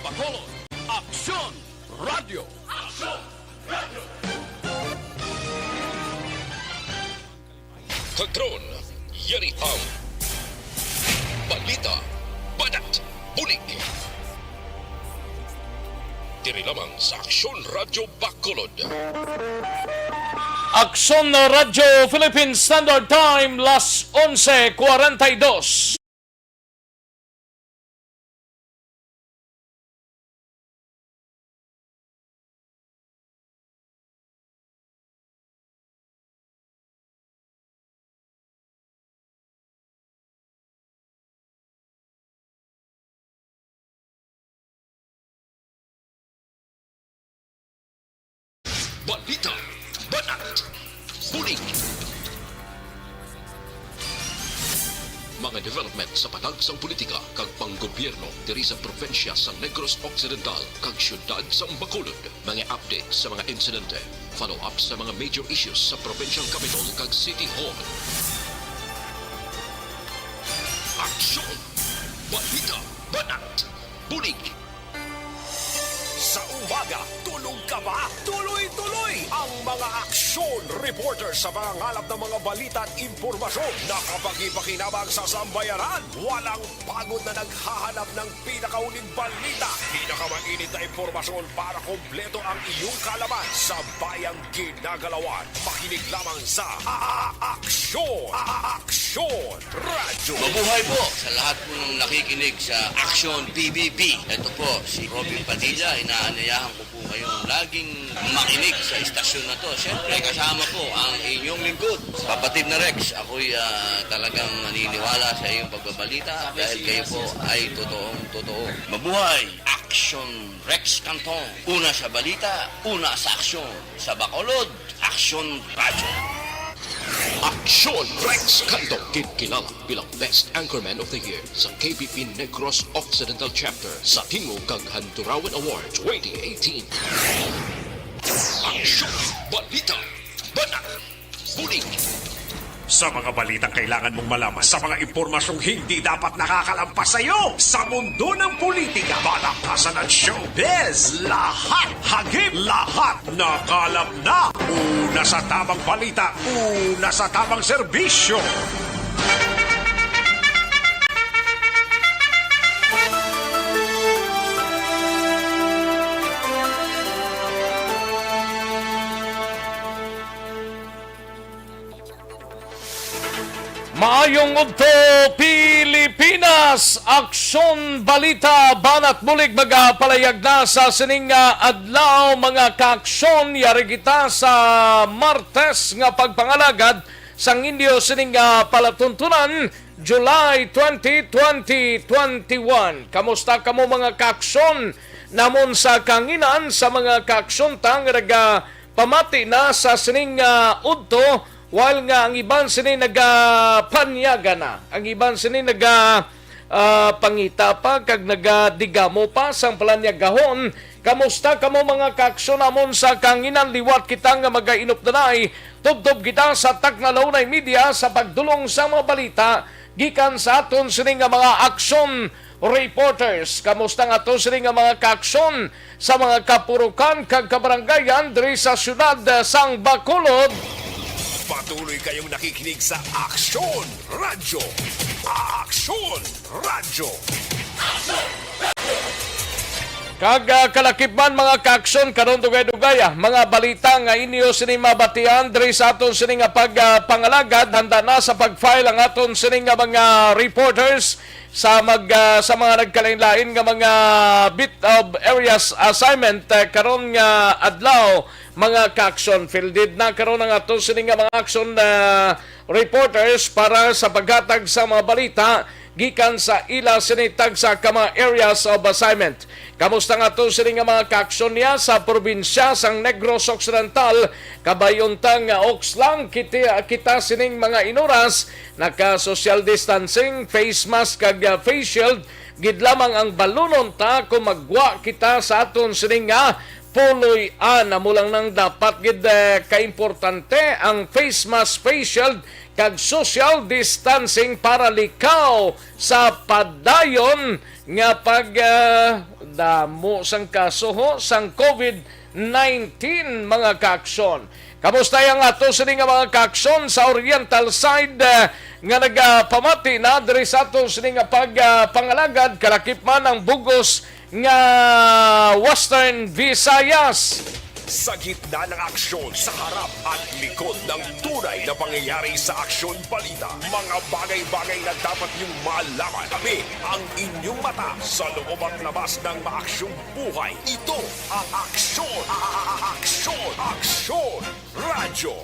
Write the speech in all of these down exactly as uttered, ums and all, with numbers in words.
Bacolod, Aksyon Radyo. Aksyon Radyo. Kag ron, yari ang balita, banat, bulig. Diri lamang sa Aksyon Radyo Bacolod. Aksyon Radyo Philippine Standard Time, las onse cuarenta y dos. Balita, banat, bulig. Mga development sa panag sang politika kag panggobyerno diri sa probinsya sa Negros Occidental kag siyudad sang Bacolod. Mga update sa mga insidente, follow-up sa mga major issues sa provincial capital kag city hall. Aksyon! Balita, banat, bulig. Sa umaga, tulog ka ba? Tuloy-tuloy ang mga aksyon reporter sa pangangalap ng mga balita at impormasyon na kapakipakinabang sa sambayanan. Walang pagod na naghahanap ng pinakahuling balita, pinakamainit na impormasyon para kompleto ang iyong kaalaman sa bayang ginagalawan. Makinig lamang sa A-, A-, Aksyon, A-, A-, Aksyon Radyo. Mabuhay po sa lahat po ng nakikinig sa Aksyon P B B. Ito po si Robin Padilla. Inaanyayahan ko po kayong laging makinig sa istasyon na to. Siyempre, kasama po ang inyong lingkod, Kapatid na Rex. Ako'y, ah, talagang naniniwala sa iyong pagbabalita dahil kayo po ay totoong totoo. Mabuhay! Aksyon Rex Cantong. Una sa balita, una sa aksyon. Sa Bacolod, Aksyon Radyo. Aksyon Rex Cantong, ginkilala bilang Best Anchorman of the Year sa K B P Negros Occidental Chapter sa Tingog kag Handurawan Award twenty eighteen. Aksyon, balita, banat, bulig. Sa mga balitang kailangan mong malaman, sa mga impormasyong hindi dapat nakakalampas sa iyo, sa mundo ng politika, balakasan at showbiz, lahat, hagip, lahat, nakalap na. Una sa tamang balita, una sa tamang serbisyo. Maayong udto, Pilipinas! Aksyon, balita, banat bulig magapalayag na sa sining nga adlaw, mga kaaksyon. Yari kita sa Martes nga pagpangalagad sang inyo sining nga palatuntunan, July twenty, twenty twenty-one. Kamusta kamo, mga kaaksyon? Namon sa kanginan sa mga kaaksyon ta nga naga pamati na sa sining, ah, udto, while nga ang iban sini nagapanyaga na. Ang iban sini naga, ah, pangita pa kag nagadigamo pa sang palanyagahon. Kamusta kamo, mga kaaksyon namon sa kanginan? Liwat kita nga magainupdanay. Tubtob kita sa Tacna Launay Media sa pagdulong sa mga balita gikan sa aton sini nga mga aksyon reporters. Kamusta nga ato sini nga mga kaaksyon sa mga kapurukan kag kabarangayan diri sa siyudad sang Bacolod? Patuloy kayong nakikinig sa Aksyon Radyo. Aksyon Radyo. Kag, ah, kalakip man, mga kaaksyon, karon dugay-dugay, ah, mga balita nga inyo sini mabatian diri sa aton sini nga pag, ah, pangalagad. Handa na sa pag-file ang aton sini nga mga reporters sa mag, ah, sa mga nagkalain-lain nga mga bit of areas assignment, ah, karon nga adlaw, mga kaaksyon. Fielded na karon ang aton sini nga mga aksyon, ah, reporters para sa paghatag sa mga balita gikan sa ila sini tagsa ka mga areas of assignment. Kamusta nga aton sini nga mga kaaksyon niya sa probinsya sang Negros Occidental? Kabay-on ta nga oks lang kita, kita sining mga inuras, naka-social distancing, face mask kag, ah, face shield gid lamang ang balunon ta kung maggwa kita sa aton sining nga puloy-an. Amo lang nang dapat gid, eh, kaimportante ang face mask, face shield kag social distancing para likaw sa padayon nga pag, ah, damo sang kaso ho sang COVID nineteen, mga kaaksyon. Kamusta ang ato sini nga mga kaaksyon sa Oriental side, ah, nga nagapamati na diri sa ato sini nga pag, ah, pangalagad, kalakip man ang bugos nga Western Visayas. Sa gitna ng aksyon, sa harap at likod ng tunay na pangyayari sa Aksyon Balita, mga bagay-bagay na dapat niyong malaman. Kami ang inyong mata sa loob at labas ng maaksyong buhay. Ito ang Aksyon, Aksyon, Aksyon Radyo.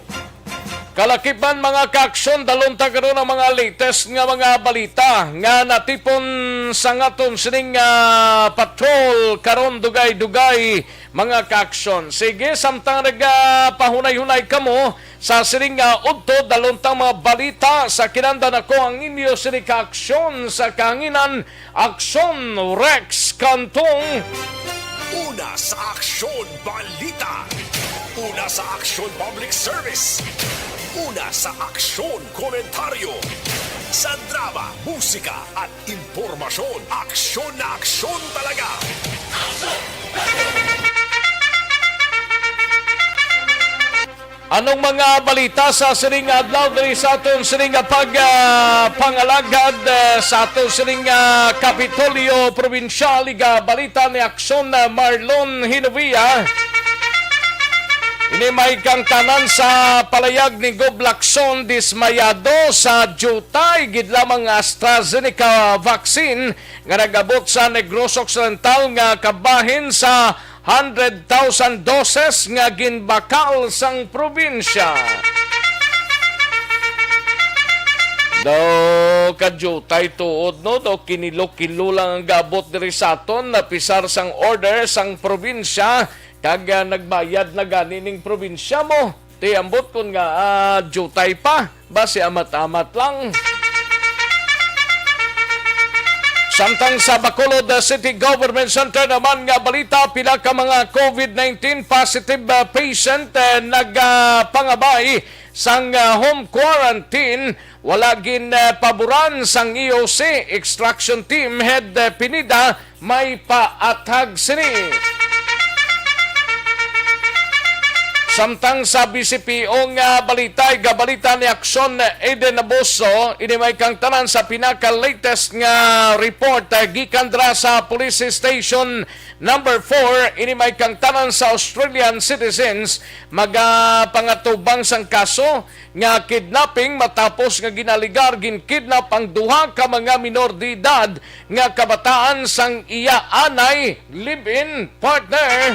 Kalakip man, mga kaaksyon, dalon ta karon ang mga latest nga mga balita nga natipon sa aton sining, ah, patrol karon, dugay-dugay, mga kaaksyon. Sige, samtang nagapahunay-hunay kamo sa sining, ah, udto, dalon ta ang mga balita sa kinandan. Ako ang inyo sini kaaksyon sa kahanginan, Aksyon Rex Cantong. Una sa Aksyon Balita. Una sa Aksyon Public Service. Una sa Aksyon Komentaryo. Sa drama, musika at impormasyon, aksyon na aksyon talaga. Anong mga balita sa sining adlaw diri sa aton sining nga pag, ah, pangalagad, ah, sa aton sining, ah, Kapitolyo Probinsyal? Iga balita ni Aksyon, ah, Marlon Hinovia. Ini may kang tanan sa palayag ni Gob Lacson, dismayado sa diutay gid lamang nga AstraZeneca vaccine nga nag-abot sa Negros Occidental nga kabahin sa hundred thousand doses nga ginbakal sang probinsya. Daw kadiyutay tuod, no? Daw kinilo-kilo lang ang gaabot diri sa aton, napisar sang order sang probinsya, kag, ah, nagbayad na gani ning probinsya mo. Ti ambot kon nga, ah, diutay pa. Basi amat-amat lang. Samtang sa Bacolod City Government Center naman nga balita, pila ka mga COVID nineteen positive, ah, patient, eh, nagapangabay sang, ah, home quarantine. Wala gin, ah, paboran sang E O C, Extraction Team Head, eh, Pineda, may paathag sini. Samtang sa B C P O nga balita, igabalita ni Aksyon Eden Abuso, ini may kang tanan sa pinaka-latest nga report, ah, gikan dira sa Police Station Number four, ini may kang tanan sa Australian citizens, magapangatubang sang kaso nga kidnapping matapos nga ginaligar ginkidnap ang duha ka mga minor de edad nga kabataan sang iya anay, live-in partner.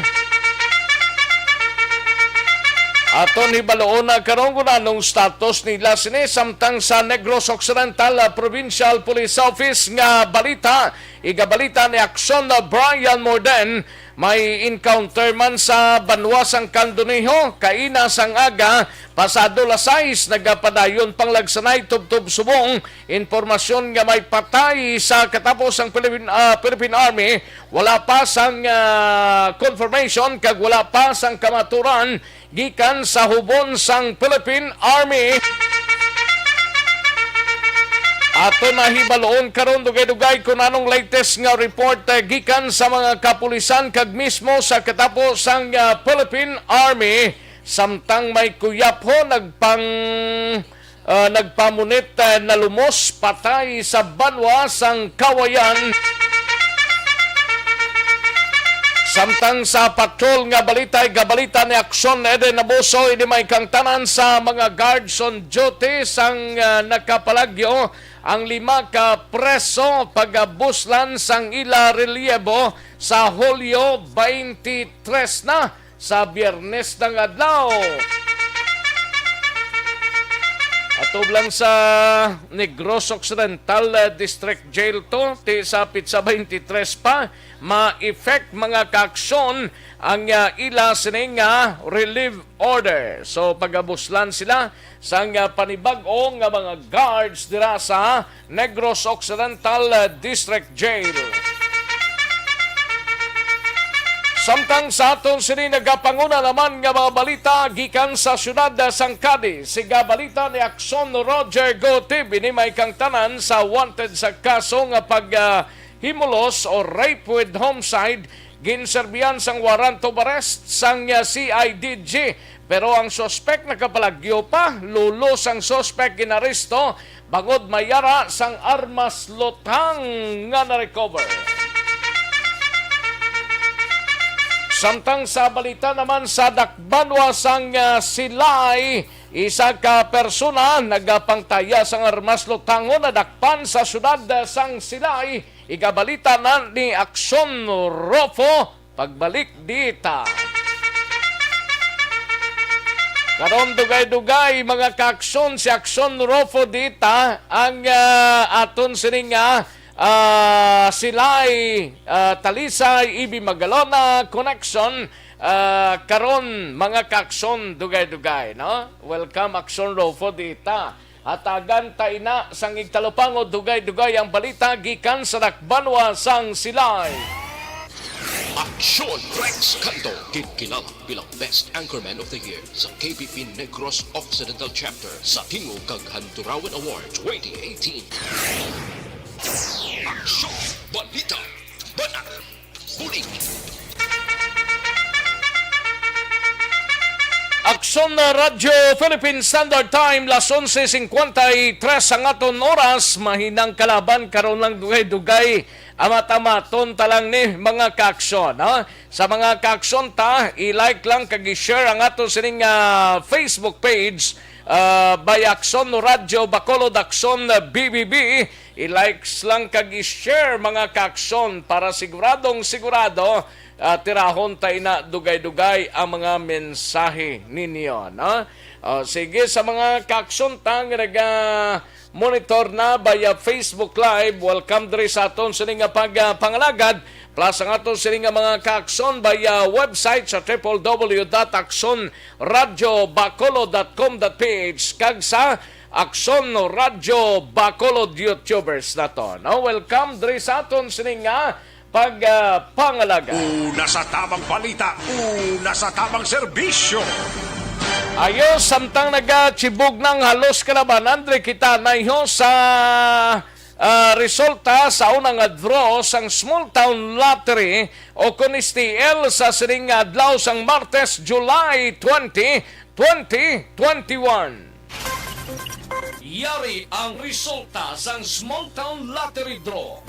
Aton hibaloon na karon kung anong status nila sini. Samtang sa Negros Occidental, ah, Provincial Police Office nga balita, igabalita ni Aksyon Brian Morden, may encounter man sa banwa sang Candonejo kaina sang aga, pasado las sais, nagapadayon panglagsanay tubtob subong impormasyon nga may patay sa katapos ang Philippine, ah, Philippine Army. Wala pa sang, ah, confirmation kag wala pa sang kamaturan gikan sa hubon sang Philippine Army. Ato na hibaloon karon dugay-dugay kung anong latest nga report, eh, gikan sa mga kapulisan kag mismo sa katapo sang, ah, Philippine Army, samtang may kuyap ho nagpang ah, nagpamunit, ah, nalumos patay sa banwa sang Kawayan. Samtang sa patrol nga balita, igabalita ni Aksyon Eden Abuso, ini may kang tanan sa mga guards on duty sang, ah, nakapalagyo ang lima ka preso pagabuslan sang ila relyebo sa Hulyo twenty-three na sa Biyernes nga adlaw. Atublan sa Negros Occidental, eh, District Jail to, ti sa pitsa twenty-three pa, ma-effect mga kaaksyon ang, ah, ila sini nga relief order. So, pagabuslan sila sang, ah, panibag-o nga mga guards dira sa Negros Occidental, ah, District Jail. Samtang sa aton sini, nagapanguna naman nga mga balita gikan sa siyudad, ah, sang Cadiz. Siga balita ni Aksyon Roger Gotib, ini may kang tanan sa wanted sa kaso nga pag, ah, himulos o rape with homicide, ginserbihan sang warrant of arrest sang, ah, C I D G. Pero ang suspek nakapalagyo pa, lulos ang suspek ginaresto bangod may yara sang armas lutang nga na-recover. Samtang sa balita naman sa dakbanwa sang, ah, Silay, isa ka persona nagapangtaya sang armas lutangon nadakpan sa siyudad sang Silay, igabalita na ni Aksyon Rofo. Pagbalik dita. Karon, dugay-dugay, mga kaaksyon, si Aksyon Rofo dita ang, ah, aton sining, ah, ah, Silay, ah, Talisay, Ibi Magalona connection. Ah, karon, mga kaaksyon, dugay-dugay, no? Welcome, Aksyon Rofo dita. Hatagan ta ina sang igtalupangod, dugay-dugay ang balita gikan sa dakbanwa sang Silay. Aksyon Rex Cando, ginkilala bilang Best Anchorman of the Year sa K B P Negros Occidental Chapter sa Tingog kag Handurawan Award twenty eighteen. Aksyon, balita, banat, bulig. Aksyon na Radyo Philippine Standard Time, las onse cincuenta y tres ang aton oras. Mahinang kalaban, karon lang dugay-dugay. Amat-amaton ta lang ni, mga kaaksyon, ha? Sa mga kaaksyon ta, i-like lang kag i-share ang aton sining, ah, Facebook page, ah, by Aksyon Radyo Bacolod, Aksyon B B B. I-likes lang kag i-share, mga kaaksyon, para siguradong sigurado, ah, tirahon ta ina dugay-dugay ang mga mensahe ninyo, no? Ah, sige, sa mga kaaksyon ta nga naga-monitor na via Facebook Live, welcome diri sa aton sini nga pag, ah, pangalagad, plus ang aton sini nga mga kaaksyon via website sa triple W dot aksyon radyo bacolod dot com dot P H kag sa Aksyon Radyo Bacolod YouTubers naton. No? Welcome diri sa aton sini nga pag, ah, pangalaga. Una sa tamang balita, una sa tamang serbisyo. Ayos, samtang nagachibog nang halos kalabanan, diri kita naiho sa, ah, resulta sa una nga draw sang Small Town Lottery o kon S T L sa sining nga adlaw sang Martes, July twenty, twenty twenty-one. Yari ang resulta sang Small Town Lottery Draw.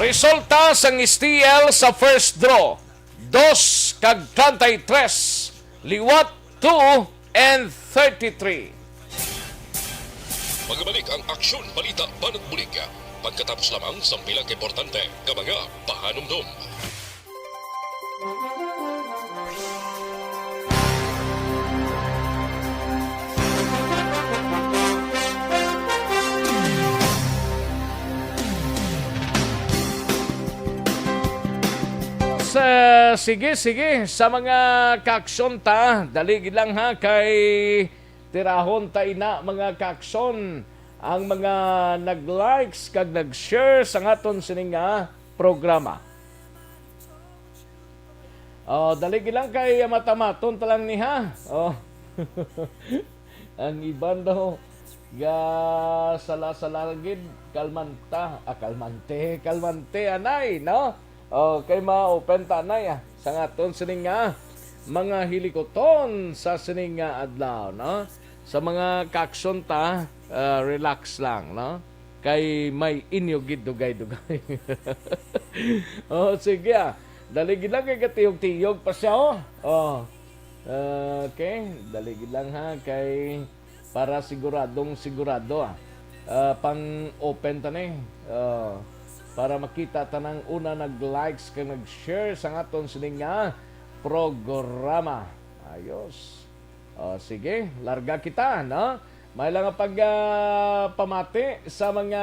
Resulta sang S T L sa first draw, dos kag treinta y tres, liwat two and thirty-three. Magabalik ang Aksyon, Balita, Banat, Bulig pagkatapos lamang sang pila ka importante nga mga pahanumdom. Sa, sige, sige, sa mga kaaksyon ta, dali gid lang ha, kay tirahon ta ina, mga kaaksyon, ang mga nag-likes kag nag-share sa aton sini nga programa. Oh, dali gid lang kay amat-amaton ta lang ni ha. Oh. Ang iban daw ga sala-sala gid, kalmanta, ah, kalmante, kalmante, anay, no? Oh, kay ma-open ta, anay, ah, sa aton sining nga mga hilikuton sa sining nga adlaw, no? Sa mga kaaksyon ta, ah, relax lang, no? Kay may inyo gid dugay-dugay. Oh, sige, ah. Dali gid lang kay gatiyog-tiyog pa siya, oh. Oh. Okay, dali gid lang ha, kay para siguradong sigurado, ah. Ah, pang-open ta ni. Ah, para makita ta nang una nag-likes kag nag-share sa aton sining nga programa. Ayos. O, sige, larga kita, no? May lang nga pag, ah, pamati sa mga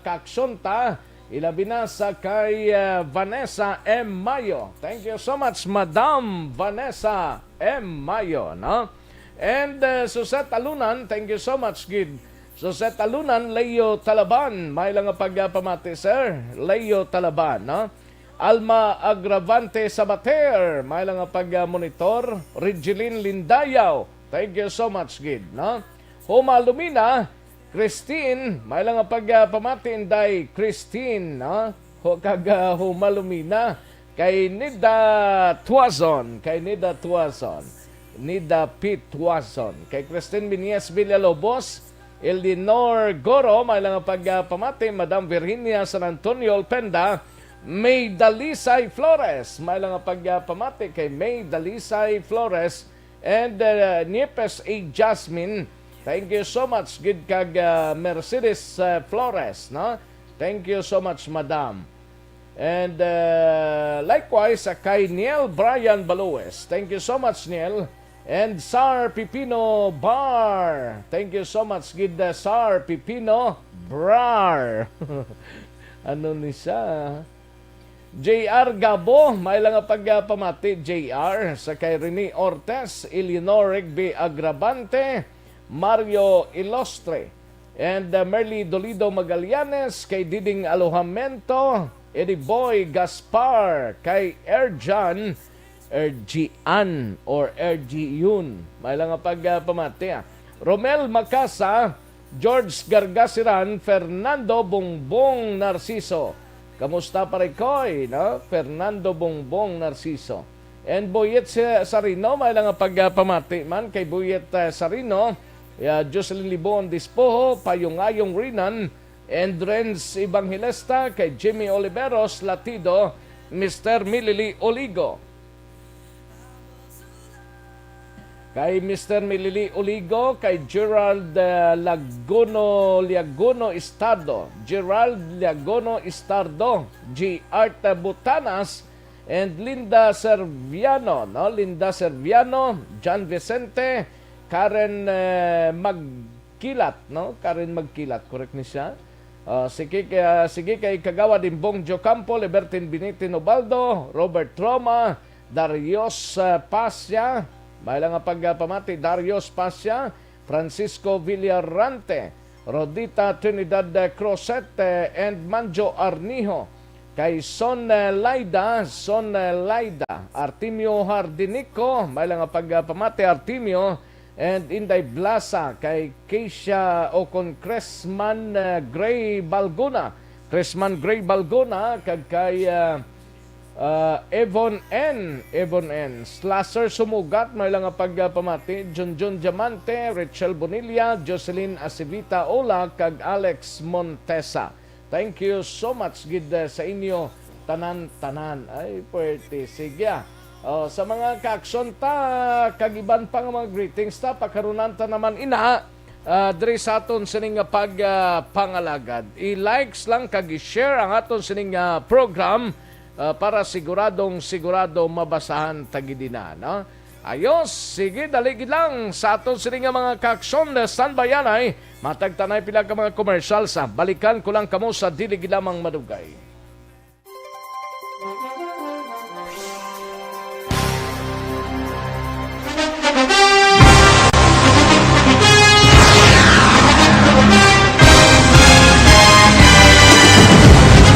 kaaksyon ta, ilabi na sa kay, ah, Vanessa M Mayo. Thank you so much, Madam Vanessa M Mayo, no? And, ah, Suzette Alunan, thank you so much gid. Suzette Alunan, Leo Talaban, may lang nga pag, ah, pamati, sir. Leo Talaban, no? Alma Agravante Sabater, may lang nga pag-monitor. Regeline Lindayaw, thank you so much gid, no? Homa Lumina, Christine, may lang nga pag, ah, pamati, Inday Christine, no? Ho, kag, ah, humalumina. Kay Nida Tuazon, kay Nida Tuazon. Nida P. Tuazon. Kay Christine Binies Villalobos, Elinor Goro, may lang nga pag, ah, pamati, Madam Virginia San Antonio Alpenda, May Dalisay Flores, may lang nga pag, ah, pamati kay May Dalisay Flores, and, uh, Niepes A. Jasmine, thank you so much gid kag, uh, Mercedes, uh, Flores, no? Thank you so much, madam. And, uh, likewise, uh, kay Niel Brian Balues. Thank you so much, Niel. And Sar Pipino Bar. Thank you so much gid, uh, Sar Pipino Brar. Ano ni siya? J R Gabo, may lang nga pagpamati, J R, sa kay Rene Ortes, Eleanor Rigby Agravante, Mario Ilostre, and, uh, Merly Dolido Magallanes, kay Diding Alojamento, Eddie Boy Gaspar, kay Erjan, Erjian, or Erjiun. May lang nga pagpamati, ah. Romel Macasa, George Gargasiran, Fernando Bongbong Narciso. Kamusta, pare koy, no? Fernando Bongbong Narciso. And Boyet Sa-, Sarino, may lang nga pagpamati man kay Boyet, eh, Sarino, ya, Jocelyn Libon Dispoho, Payungayong Rinan, Endrens Evangelista, kay Jimmy Oliveros Latido, Mister Milili Oligo. Kay Mister Milili Oligo, kay Gerald, eh, Laguno, Liagono Istardo, Gerald Liagono Istardo, G. Art Butanas, and Linda Serviano, no? Linda Serviano, John Vicente, Karen, eh, Magkilat, no? Karen Magkilat, correct ni siya? Ah, sige kay, ah, sige kay Kagawad Imbong Jocampo, Libertin Binitin Ubaldo, Robert Roma, Darius, ah, Pasya, may lang nga pagpamati, Darius Pasya, Francisco Villarante, Rodita Trinidad, eh, Crosete, and Manjo Arnijo, kay Son, eh, Laida, Son, eh, Laida, Artemio Hardinico, may lang nga pagpamati, Artemio, and Inday Blasa, kay Keisha o Congressman, eh, Gray Balgona, Congressman Gray Balgona, kag kay, eh, Ah, Evon N, Evon N. Slasher Sumugat, may lang nga pagpamati. Junjun Diamante, Rachel Bonilla, Jocelyn Acevita Ola, kag Alex Montesa. Thank you so much gid, eh, sa inyo tanan-tanan. Ay, pwerte. Sige, ah. Oh, sa mga kaaksyon ta, kag iban pa nga mga greetings ta, pakarunan ta naman ina, ah, diri sa aton sining nga pag, ah, pangalagad. I-likes lang kag i-share ang aton sining, ah, program, ah, para siguradong sigurado mabasahan ta gid ina, no? Ayos, sige, dali gid lang sa aton sini nga mga kaaksyon. Standby anay, matag ta nay pila ka mga commercial sa balikan ko lang kamo sa dili gid lamang madugay.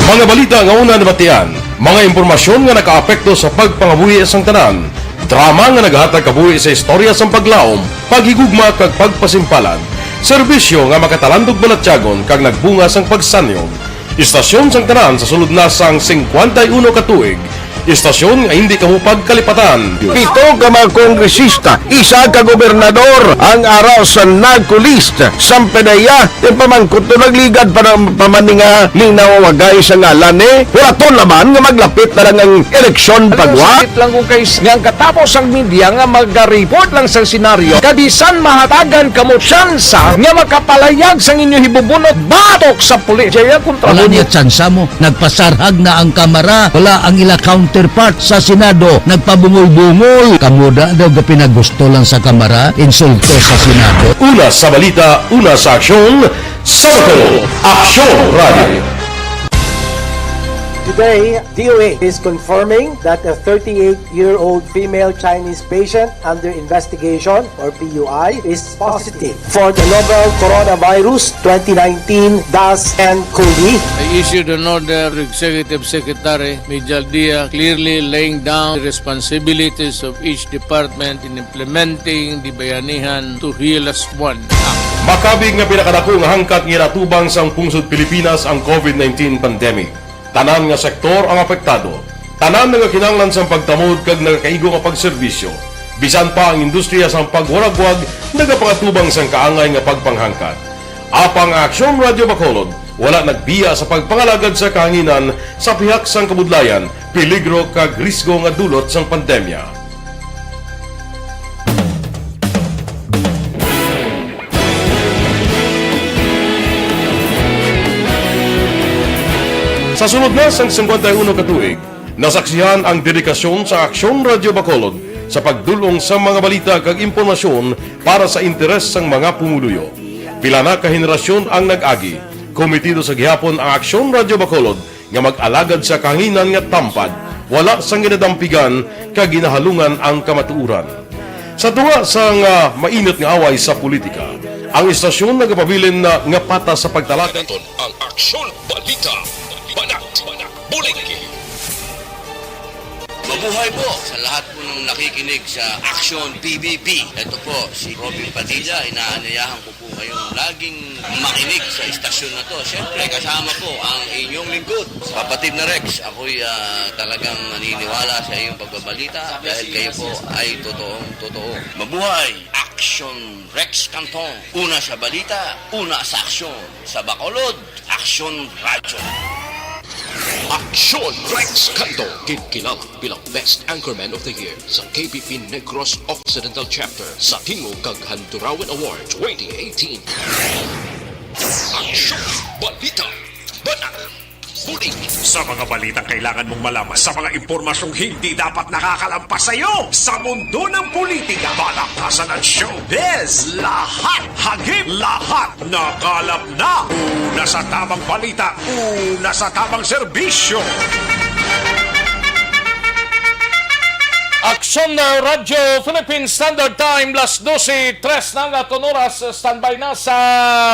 Mga balita nga una nabatian, mga impormasyon nga nakaapekto sa pagpangabuhi sang tanan, drama nga naghatag kabuhi sa istorya sang paglaom, paghigugma kag pagpasimpalan, serbisyo nga makatalandog balatyagon kag nagbunga sang pagsanyon. Istasyon sang tanan sa sulod na sang singkwenta y uno ka tuig. Istasyon nga hindi kamo pagkalipatan. Pito ka mga kongresista, isa ka gobernador ang ara sa NAGCO list. Samtang iya, yung pamangkot to nagligad pa ng pamaninga, linaw wagay sa ngalan, eh. Wala to naman nga maglapit na lang ang eleksyon. Ano pagwa? Sakit lang kung kay s-, nga ang katapos ang media nga mag-report lang sa senaryo, kabisan mahatagan kamo tsansa nga makapalayag sang inyo hibubunot batok sa pulis. Jaya kontra. Wala mo niya tsansa mo. Nagpasarhag na ang Kamara. Wala ang ila counterpart sa Senado. Nagpabungol-bungol. Kamo da daw gapinagusto lang sa Kamara, insulto sa Senado. Una sa balita, una sa aksyon, sa Aksyon Radio. Today, D O H is confirming that a thirty-eight-year-old female Chinese patient under investigation, or P U I, is positive for the novel coronavirus twenty nineteen dash N cov. I issued an order to Executive Secretary Mijal Dia, clearly laying down the responsibilities of each department in implementing the Bayanihan to Heal Us One Act. Makabig nga pinakadako nga hangkat nga ginatubang sang pungsod Pilipinas ang covid nineteen pandemic. Tanan nga sektor ang apektado. Tanan nagakinahanglan sang pagtamod kag nagakaigo nga pagserbisyo. Bisan pa ang industriya sang pagwaragwag nagapangatubang sang kaangay nga pagpanghangkat. Apang ang Aksyon Radyo Bacolod wala nagbiya sa pagpangalagad sa kahanginan sa pihak sang kabudlayan, peligro kag risgo nga dulot sang pandemya. Sa sulod na sang singkwenta y uno ka tuig, nasaksihan ang dedikasyon sa Aksyon Radyo Bacolod sa pagdul-ong sa mga balita kag impormasyon para sa interes sang mga pumuluyo. Pila na ka henerasyon ang nag-agi. Komitido sa gihapon ang Aksyon Radyo Bacolod nga mag-alagad sa kahanginan nga tampad, wala sang ginadampigan kag ginahalungan ang kamatuoran. Sa tunga sang, ah, mainit nga away sa politika, ang istasyon nagapabilin na nga patas sa pagtalakay. Naton ang Aksyon Balita, Banat, Buliki. Mabuhay po sa lahat po ng nakikinig sa Aksyon P B B. Ito po si Robin Padilla, inaanyayahan ko po kayong laging makinig sa istasyon na to. Siyempre, kasama po ang inyong lingkod, Kapatid na Rex. Ako'y, ah, talagang naniniwala sa iyong pagbabalita dahil kayo po ay totoong totoo. Mabuhay! Aksyon Rex Cantong. Una sa balita, una sa aksyon. Sa Bacolod, Aksyon Radyo. Aksyon Rex Cantong, ginkilala bilang Best Anchorman of the Year sa K P P Negros Occidental Chapter sa Tingog kag Handurawan Award twenty eighteen. Aksyon, balita, banat, bulig. Sa mga balitang kailangan mong malaman, sa mga impormasyong hindi dapat nakakalampas sa iyo, sa mundo ng politika, palakasan at showbiz, lahat, hagip, lahat, nakalap na. Una sa tamang balita, una sa tamang serbisyo. Aksyon na Radyo Philippine Standard Time, las dose tres na nga aton oras. Standby na sa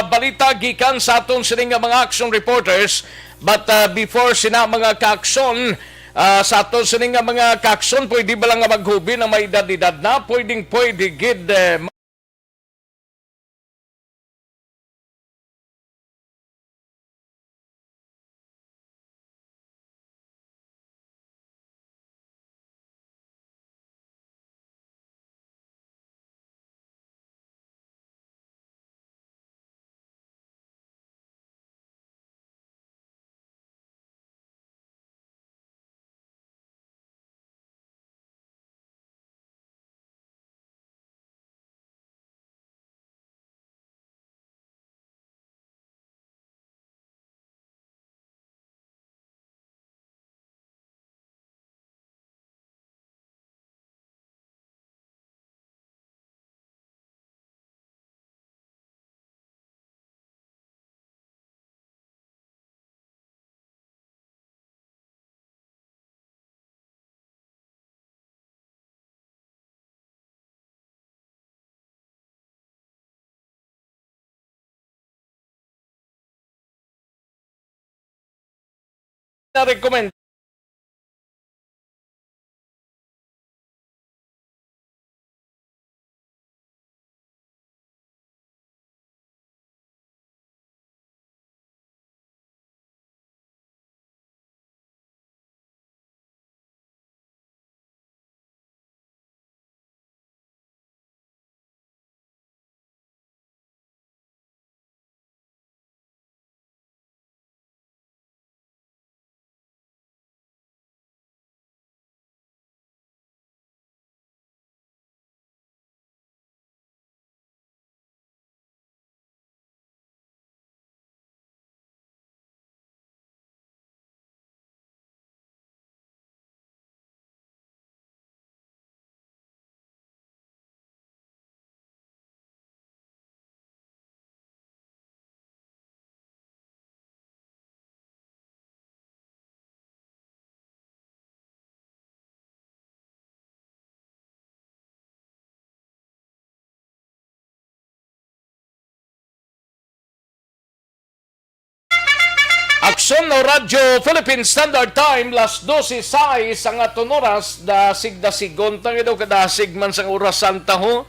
balita gikan sa aton sini nga mga action reporters. But, uh, before sina mga kaaksyon, uh, sa aton sini nga mga kaaksyon, pwede ba lang nga maghubi na may edad-edad na? Pwedeng pwede gid, eh, Na-recommend. Aksyon Radyo Philippine Standard Time, las dose sais ang aton oras. Dasig-dasigon ta, daw kadasig man sang orasan ta, ho.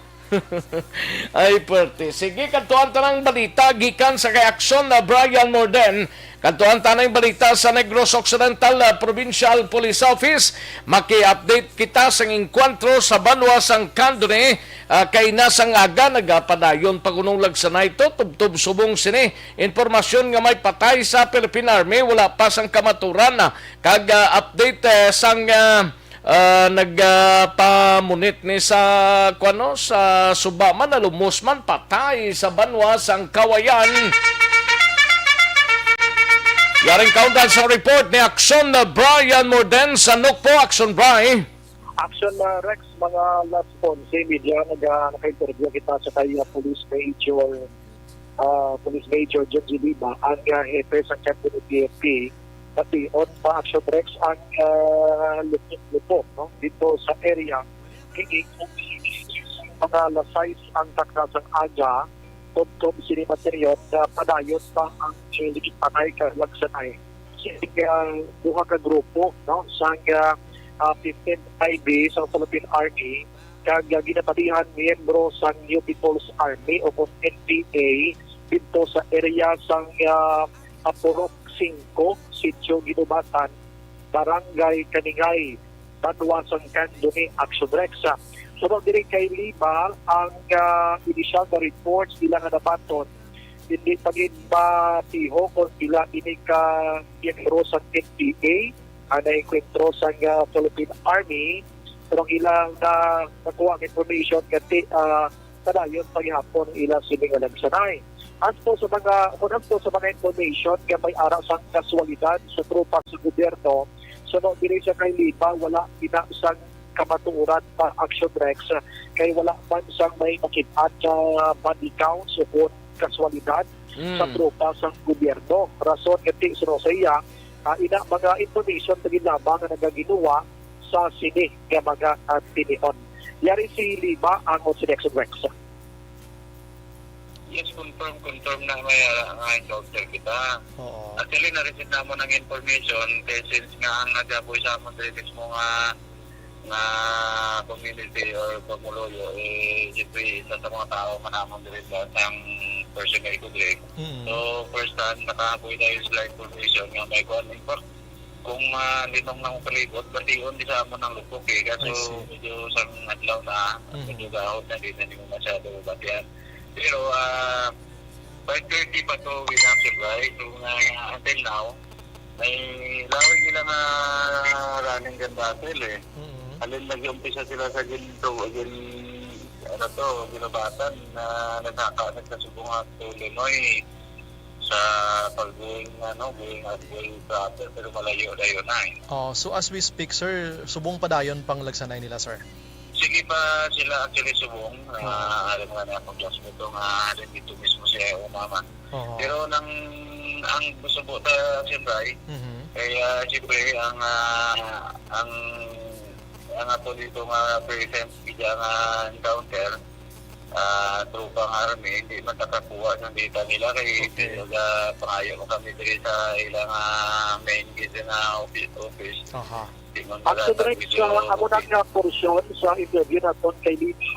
Ay, perte. Sige, kadtuan ta ng balita gikan sa kay Aksyon na Brian Morden. Kadtuan ta ng balita sa Negros Occidental, ah, Provincial Police Office. Maki-update kita sa engkwentro sa banwa sang Candoni, ah, kay nasang aga nagapadayon pa kunong lagsanay to, tubtob subong sini. Impormasyon nga may patay sa Philippine Army, wala pa sang kamaturan, ah, kag, ah, update, eh, sang, ah, ah, nag, ah, pamunit ni sa, kuwano, sa suba man, nalumos man, patay sa banwa sang Kawayan. Yaring kaundan sa report ni Aksyon na Brian Morden sa Nukpo. Aksyon, Bri. Action, uh, Rex, mga last onse media, nag-, uh, naka-interview kita sa kay, uh, Police Major, uh, Police Major John G. Liba, ang, uh, hepe sa Candoni P N P, pati on pa Action Rex ang, uh, lupok-lupok, no? Dito sa area, kini mga alas sais ang takna sang aga, tubtob sini materion nga padayon pa ang, eh, ligid patay kag lagsanay. Sini ang duha ka grupo, no, sang, ah, ah, fifteenth I B sa Philippine Army kag, ah, ginapatihan miyembro sang New People's Army o kon N P A didto sa area sang, ah, ah, Purok Singko, Sitio Ginubatan, Barangay Kaningay, banwa sang Candoni. Action Rex. Suno diri kay Liba, ang, ah, inisyal nga reports nila nga nabaton, hindi pa gid matiho kung pila ini ka miyembro sang N P A ang naengkwentro sang, ah, Philippine Army. Pero ang ilang na nakuha nga information nga ti-, ah, padayon pa gihapon ang ilang siling nga lagsanay. As to sa mga, kung as to sa mga information nga may ara sang kaswalidad sa tropa sa gobyerno, suno diri sa kay Liba, wala ina sang kamatuoran pa, Action Rex, kay wala man sang may makit-an nga body counts o kon kaswalidad sa Mm. tropa sang gobyerno. Rason nga ti suno sa iya, ah, ina mga information pa gid lamang nga nagaginuwa sa sini nga mga, ah, tinion. Yari si Liba ang si Action Rex. Yes, confirm, confirm na may, ah, nga encounter kita. Oo. Actually, na-receive namon ang information kay since nga ang nagaboy sa amon diri mismo nga, nga community or pumuluyo, eh, siyempre, isa sa mga tao man namon diri sa sang personnel ko diri. Mm. So, first hand, nakaboy tayo sila information nga may kuwan. In fact, kung, ah, linong na ang palibot, bation di sa amon ang lupok, eh. Kaso, I see. Medyo sang adlaw na, Mhm. medyo gahod na, di na nimo masyado batian. Pero, ah, five thirty pa to with action, right? So, ah, until now, may lawig nila nga running gun battle, eh. Mhm. Halin nag-umpisa sila sa gin-, to, gin-, ano to, ginubatan na nagsaka, nagkasubong ang Tuloy, Noy. Sa pag-going, ano, going at going proper, pero malayo-layo na, eh. Oh, so as we speak, sir, subong padayon pang lagsanay nila, sir? Sige pa sila actually subong, ah, alam nga na akong classmate ko nga, ah, dito mismo siya umama. Oo. Pero nang, ang gusto po ta, siyempre, Mhm. kaya siyempre, ang, ah, ang, ang ato dito nga present, bigla nga encounter, ah, tropa nga army, hindi man nakakuha ng data nila kay Okay. Nagapangayo mo kami diri sa ilang, ah, main gate nga office, office. Aha. Di man Ang wala sa Sudrex, video, ah, amo na okay. Nga porsyon sa interview naton kay Lina.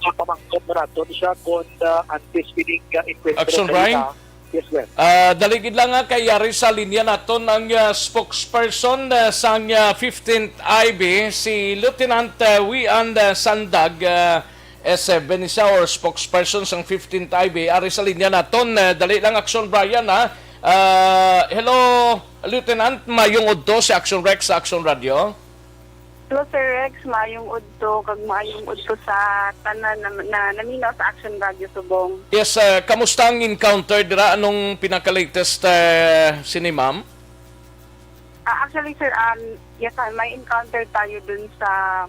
Ipamangkot na naton siya kung, ah, antes kining, ah, encuentro Action, sa Brian? Ita. Yes, sir. Ah, dali gid lang nga kay yari sa linya naton ang, ah, spokesperson, ah, sang, ah, fifteenth I B, si Lieutenant, ah, Wian, ah, Sandag, ah, S seven ni siya or spokesperson sang fifteenth I B. Ari sa linya naton, ah, dali lang, Action Brian, ha. Ah, hello, Lieutenant, mayong udto si Action Rex sa Action Radio. Hello, Sir Rex. Maayong udto, kag maayong udto sa tanan na, na naminaw sa Action Radio Subong. Yes, ah, kamusta ang encounter dira? Anong pinaka-latest, ah, sini, ma'am? Ah, actually, sir, um, yes, ah, may encounter tayo dun sa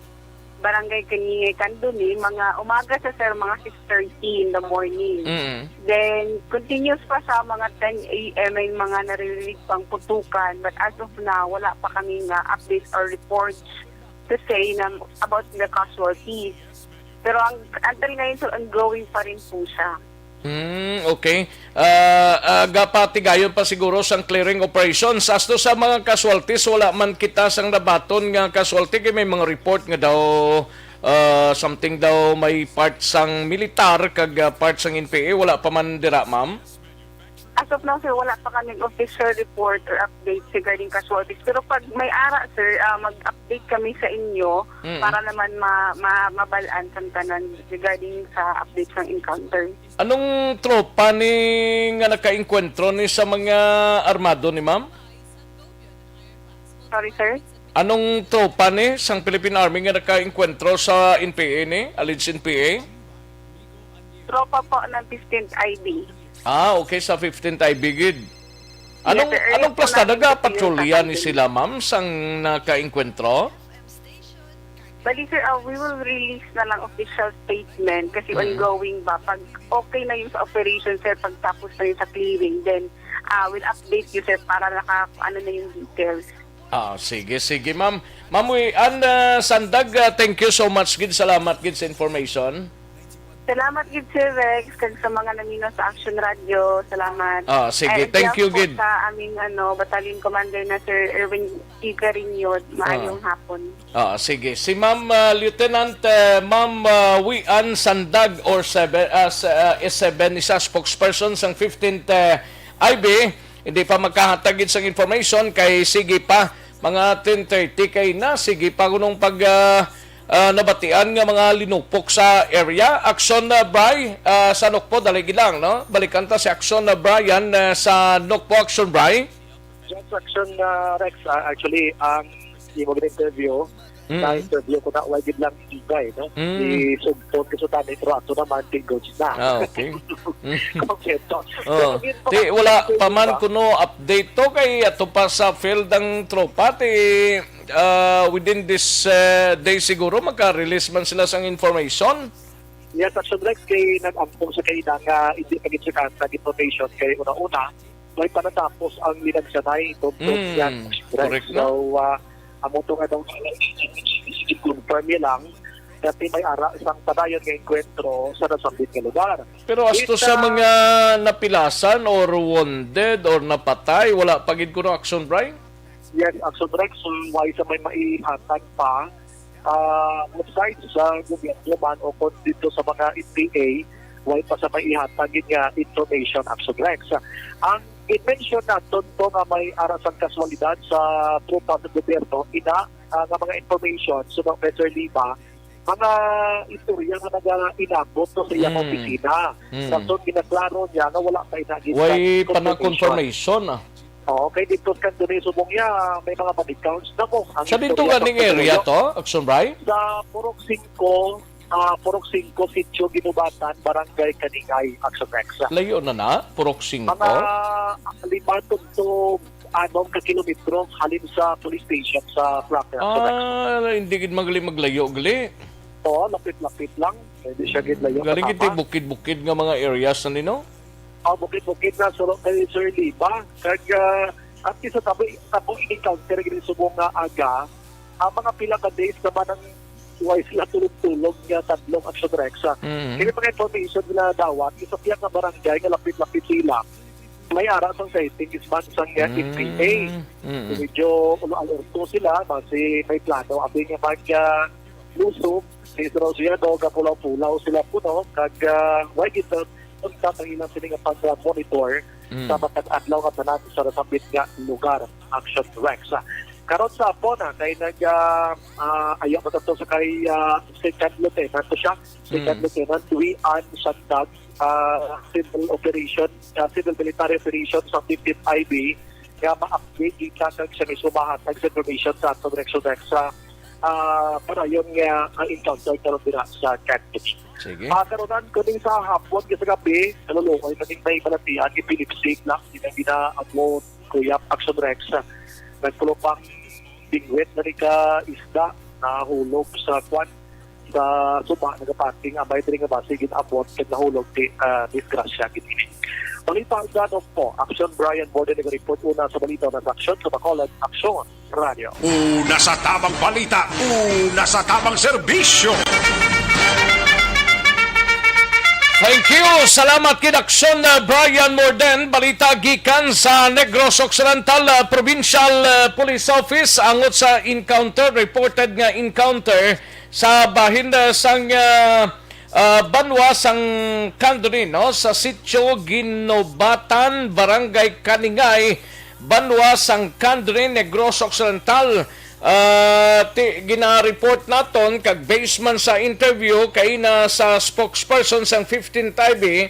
Barangay Kaningay, Candoni, mga umaga sa, sir, mga six thirty in the morning. Mm. Then, continuous pa sa mga ten A M, may mga naririnig pang putukan, but as of now, wala pa kami nga updates or reports to say na about the casualties. Pero ang, until ngayon, sir, ongoing pa rin po siya. Hmm, okay. Ah, ah, gapatigayon pa siguro sang clearing operations. As to sa mga casualties, wala man kita sang nabaton nga casualty, kay may mga report nga daw, ah, something daw may part sang militar kag, ah, part sang N P A. Wala pa man dira, ma'am? As of now, sir, wala pa kaming official report or updates regarding casualties. Pero pag may ara, sir, ah, mag-update kami sa inyo Mm. para naman ma-, ma-, mabal-an sang tanan regarding sa updates ng encounter. Anong tropa ni nga nakaengkwentro ni sa mga armado ni ma'am? Sorry, sir? Anong tropa ni sang Philippine Army nga nakaengkwentro sa N P A ni? Alleged N P A? Tropa po ng fifteenth I B. Ah, okay, sa fifteenth I B gid. Yes, Anong, sir. Early anong po plasta? Namin Nagapatrolya ni sila, ma'am, sang nakaengkwentro? Bali, sir, ah, we will release na lang official statement kasi Mm. ongoing ba. Pag okay na yung sa operation, sir, pag tapos na yung sa clearing, then, ah, we'll update you, sir, para naka, ano na yung details. Ah, sige, sige, ma'am. Ma'am Wian, ah, Sandag, ah, thank you so much gid. Salamat gid sa information. Salamat gid, Sir Rex, kag sa mga naminaw sa Action Radio. Salamat. Ah, sige, And thank you po gid. Sa aming, ano, battalion commander na Sir Erwin Igariño, maayong Ah. hapon. Ah, sige. Si Ma'am, ah, Lieutenant, ah, Ma'am, ah, Wian Sandag or seven, ah, sa, ah, S seven, isa spokesperson sang fifteenth, ah, I B, hindi pa magkahatag gid sang information kay sige pa, mga ten thirty kay na, sige pa kunong pag, ah, ah, nabatian nga mga linupok sa area. Action, ah, Bri, ah, sa Nokpo, dali gid lang, no? Balikan ta si Action, ah, Brian, ah, sa Nokpo. Action, Bri. Yes, Action, ah, Rex. Ah, actually, ang imo gid interview, Mm. na-interview ko na, wala gid lang ibay, no? Mm. Isugton ko sa tanay, pero ato naman, tingog na. Ah, okay. Mm. Kompleto. Oh, Pero yun, ti, wala pa man kuno update to kay ato pa sa field ang tropa, ti, ah, within this, eh, day siguro magka-release man sila sang information. Yes, Action Rex, kay nag-ampong sa kaina nga hindi pa gid siya kanta information kay una-una, may panatapos ang linagsanay tungkol Mm, niyan, Action Rex. Correct na. So, ah, amo to nga daw, confirm niya lang, dati may ara isang padayon nga engkwentro sa nasambit nga lugar. Pero as to sa Kita- mga napilasan or wounded or napatay, wala pa gid kuno, Action Bri? Yes, Action Rex, so, why sa may maihatag pa, ah, both sides sa gobyerno man o kung dito sa mga N P A, why pa sa may ihatag gid nga information, Action Rex. Ang i-mention naton to nga may ara sang kaswalidad sa tropa sa gobyerno, ina, ah, nga mga information, suno kay Sir Liba, mga istorya nga nagainabot to sa iyang Mm. opisina. Mm. Sa to, ginaklaro niya nga wala pa ina gid Way sa pa na confirmation. Confirmation, ah. Oo, kay dito sa Cantonese, subong niya, may mga body counts na mo. Ang Sa dito istorya ganing sa area Pinoy. To, Action Bri? Sa Purok Singko, ah, Purok Singko, Sitio Ginubatan, Barangay Kaningay, Action Rex. Layo na na, Purok Singko? Mga lima to anom ka kilometro halin sa police station sa Flatter, Action Rex. Ah, hindi gid magli-, maglayo, gali. Oo, lapit-lapit lang. Hindi siya gid layo. Galing Tama. Ito bukid-bukid nga mga areas na nino? Ah, bukid-bukid na, suno kay Sir Liba. Kag, ah, at least sa tabo, tabo ini counter gid subong nga aga, ang mga pila ka days naman ang way sila tulog-tulog nga tadlong Action Rex. Mhm. Kini mga information nila dawat, isa piyak nga barangay nga lapit-lapit sila. May ara sang sightings man sang, ah, Mm. N P A. Mm. Medyo ulo alerto sila, basi may plano. Abi nga mag, ah, lusog, si Rosiano, gapulaw-pulaw sila puno. Kag, ah, why dito, unta pa ilang sini nga pag-monitor Mm. sa matag adlaw nga tanan sa nasambit nga lugar, Action Rex. Karon sa hapon, ah, kay nag, ah, ah, ayaw mo to sa kay, ah, Second Lieutenant to siya. Second Mm. Lieutenant Wian Sandag, ah, Civil Operation, ah, Civil Military Operation sa fifteenth I B, nga ma-update kita kag siya mismo mahatag sa information sa aton Rex Rex sa, ah, padayon nga, ah, encounter karon dira sa Canton. Sige. Ah, karon ko din sa hapon, sa gabi, naluluoy na din may balatian ni Philip Sig lang, di na ginaabot, Kuya Action Rex. Nagpulupang bingwit na ni ka isda, nahulog sa kwan, sa suba, nagapating, amay diri nga basi gin-abot, kag nahulog, di, ah, disgrasya, gid ini. Balita sa Nokpo, Action Brian Borden, nag-report una sa balita na sa Aksyon sa Bacolod, Aksyon. Radyo. Una sa tamang balita, una sa tamang serbisyo. Thank you. Salamat kay Aksyon, uh, Brian Morden. Balita gikan sa Negros Occidental, uh, Provincial, uh, Police Office angot sa encounter. Reported nga encounter sa bahin, uh, sang, uh, uh, banwa sang Candoni, no? Sa Sitio Ginobatan, Barangay Kaningay, banwa sang Candoni, Negros Occidental. Ah, ti, gina-report naton kag based man sa interview kay na sa spokesperson sang fifteenth I B,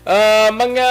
ah, mga,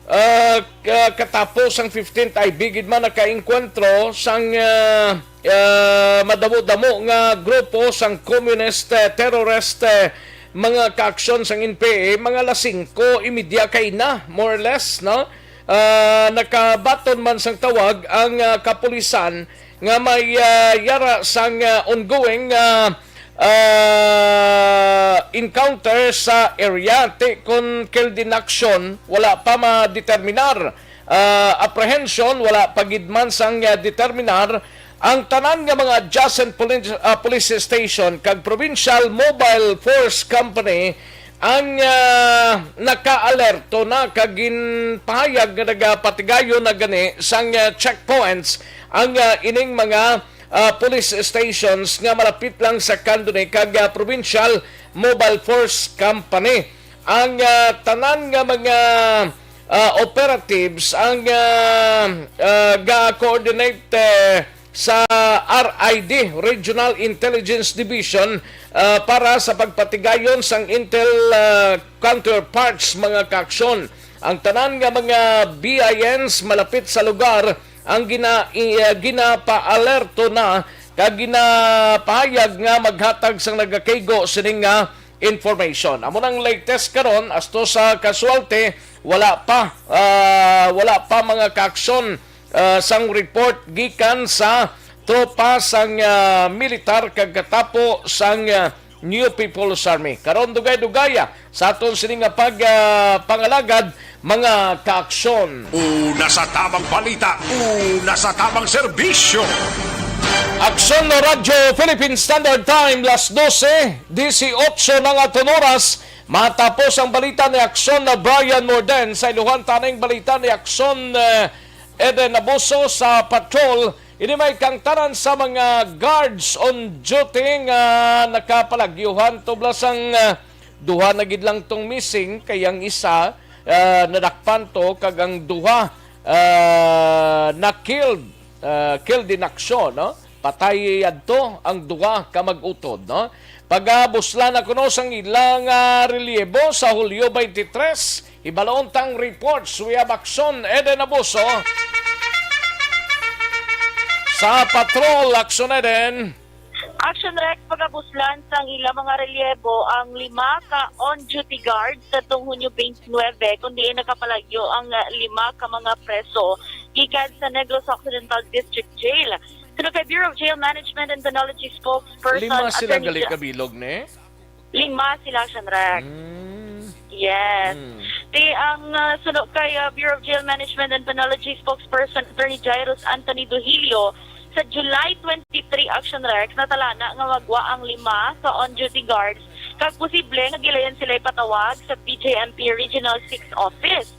ah, ka-, katapos sang fifteenth I B gid man nakaengkwentro sang, ah, ah, madamo-damo nga grupo sang communist, eh, terrorist, eh, mga kaaksyon sang N P A, mga alas singko y media kay na, more or less, no? Ah, nakabaton man sang tawag ang, ah, kapulisan nga may, ah, yara sang, ah, ongoing, ah, ah, encounter sa area. Ti kon killed in action, wala pa madeterminar. Ah, apprehension, wala pa gid man sang, ah, determinar. Ang tanan nga mga adjacent police, ah, police station kag Provincial Mobile Force Company ang, ah, nakaalerto na kag ginpahayag nga nagapatigayon na gani sang, ah, checkpoints ang, ah, ining mga, ah, police stations nga malapit lang sa Candoni kag, ah, Provincial Mobile Force Company. Ang, ah, tanan nga mga, ah, operatives ang, ah, ah, ga-coordinate, eh, sa R I D, Regional Intelligence Division, ah, para sa pagpatigayon sang intel, ah, counterparts, mga kaaksyon. Ang tanan nga mga B I Ns malapit sa lugar ang gina-, i-, ah, ginapaalerto na kag ginapahayag nga maghatag sang nagakaigo sining nga information. Amo nang latest karon, as to sa casualty, wala pa, ah, wala pa mga kaaksyon, ah, sang report gikan sa tropa sang, ah, militar kag katapo sang, ah, New People's Army. Karon, dugay-dugaya sa aton sini nga pag, ah, pangalagad, mga kaaksyon. Una sa tamang balita, una sa tamang serbisyo. Aksyon na Radyo Philippine Standard Time, las dose, disiotso na nga aton oras. Matapos ang balita ni Aksyon na Brian Morden, sa iluhan taning balita ni Aksyon, eh, Eden Abuso sa patrol. Ini may kangtanan sa mga guards on duty nga nakapalagyuhan tubla sang, ah, duha na gid lang tong missing, kay ang isa, ah, nadakpan to, kag ang duha, ah, na-killed, ah, killed in action, no? Patay adto ang duha ka mag-utod, no? Pagabuslan na kuno sang ilang, ah, relyebo sa Hulyo twenty-three. Hibalon tang reports. We have Aksyon Eden Abuso sa patrol. Aksyon Eden. Action Rex, pagabuslan sang ila mga relyebo ang lima ka on-duty guards sa tong Hunyo twenty-nine, kundi nakapalagyo ang, ah, lima ka mga preso gikan sa Negros Occidental District Jail. Suno kay Bureau of Jail Management and Penology spokesperson, Lima sila Attorney gali Ja- kabilog, ne? Lima sila, Action Rex. Mm. Yes. Mm. Ti ang, ah, suno kay, ah, Bureau of Jail Management and Penology spokesperson Attorney Jairus Anthony Duhilio, sa July twenty-three, Action Rex, natalana nga magwa ang lima ka on-duty guards kag posible nga gilayan sila ipatawag sa B J M P Regional six Office.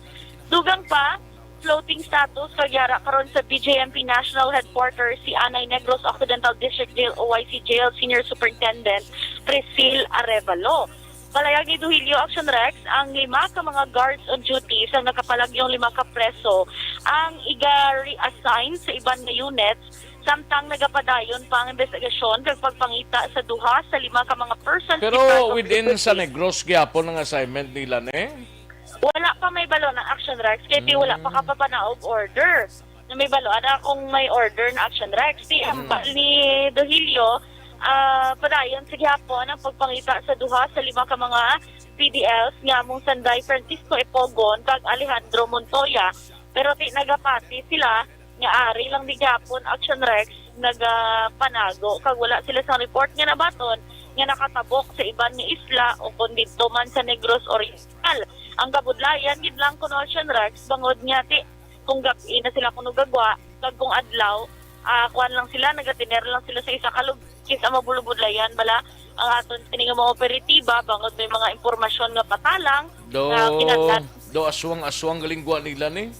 Dugang pa, floating status kag yara karon sa B J M P National Headquarters si anay Negros Occidental District Jail O I C Jail Senior Superintendent Priscil Arevalo. Palayag ni Duhilio, Action Rex, ang lima ka mga guards on duty sang nakapalagyong lima ka preso ang iga-reassign sa iban nga units, samtang nagapadayon pa ang investigasyon kag pagpangita sa duha sa lima ka mga persons deprived Pero of within sa liberty. Negros gyapon ang assignment nila, ne? Wala pa may balo ng Action Rex, kay ti wala pa Mm. kapapanaog order. Na may balo, ana kung may order na Action Rex. Ti Mm. hambal ni Dohilio, ah, padayon sa gihapon ang pagpangita sa duha sa lima ka mga P D Ls nga among sanday Francisco Epogon kag Alejandro Montoya. Pero ti nagapati sila nga ari lang di gihapon Action Rex nagapanago kag wala sila sang report nga nabaton nga nakatabok sa iban nga isla o kon didto man sa Negros Oriental. Ang kabudlayan gid lang kuno, Action Rex, bangod nga ti kung gab-i na sila kuno gagwa, kag kung adlaw, ah, kuan lang sila, nagatiner lang sila sa isa ka lugar, kis-a mabulubudlayan bala ang aton sini nga mga operatiba bangod may mga impormasyon nga patalang Do, nga kinahanglan. Do aswang-aswang galing gwa nila ni.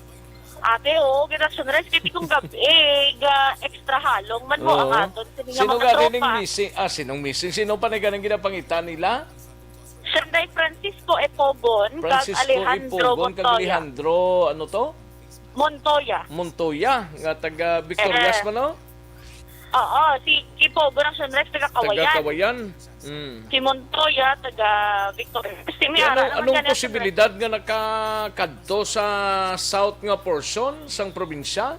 Ate, oo, kita sunrise kay kung gabi, eh, ga extra halong man mo ang Ah. aton sini nga Sino mga gani ning tropa. missing? Ah, sinong missing? Sino pa ni ganing ginapangita nila? Siya day Francisco Epogon, kag Francisco Alejandro Ipogon, kag Montoya. Alejandro, ano to? Montoya. Montoya, nga taga Victorias Eh. man, no? Oo, si Epogon ang sunrise, taga Kawayan. Taga Kawayan. Mm. Si Montoya, taga Victorias. Si Kaya Miara anong, naman anong kanya, posibilidad nga nakakadto sa south nga portion sang probinsya?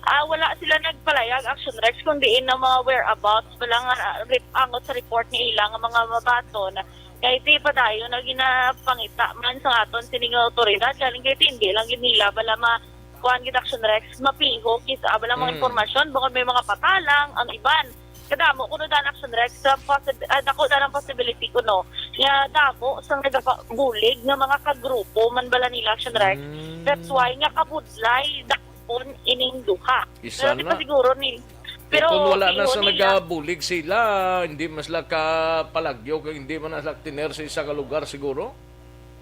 Ah, wala sila nagpalayag, Action Rex, kung diin na mga whereabouts. Wala nga, ah, rep-, angot sa report ni ila nga mga mabaton. Kay di pa dayon na ginapangita man sa aton sining nga awtoridad. Galing kay hindi lang gid nila bala ma-, kuan gid, Action Rex, mapiho kis-, ah, bala mga Mm. impormasyon, bukod may mga patalang, ang iban. Kadamo kuno dan, Action Rex, sa posib-, ah, dako na ang possibility kuno nga damo sang nagabulig nga mga kagrupo man bala nila, Action Rex. Mm. That's why nga kabudlay dapon ining duha. Isa Pero di pa na. siguro ni, Eh, pero kung wala na ingon sa nila, nagabulig sila, hindi man sila kapalagyo, kag hindi man na sila tiner sa isa ka lugar siguro?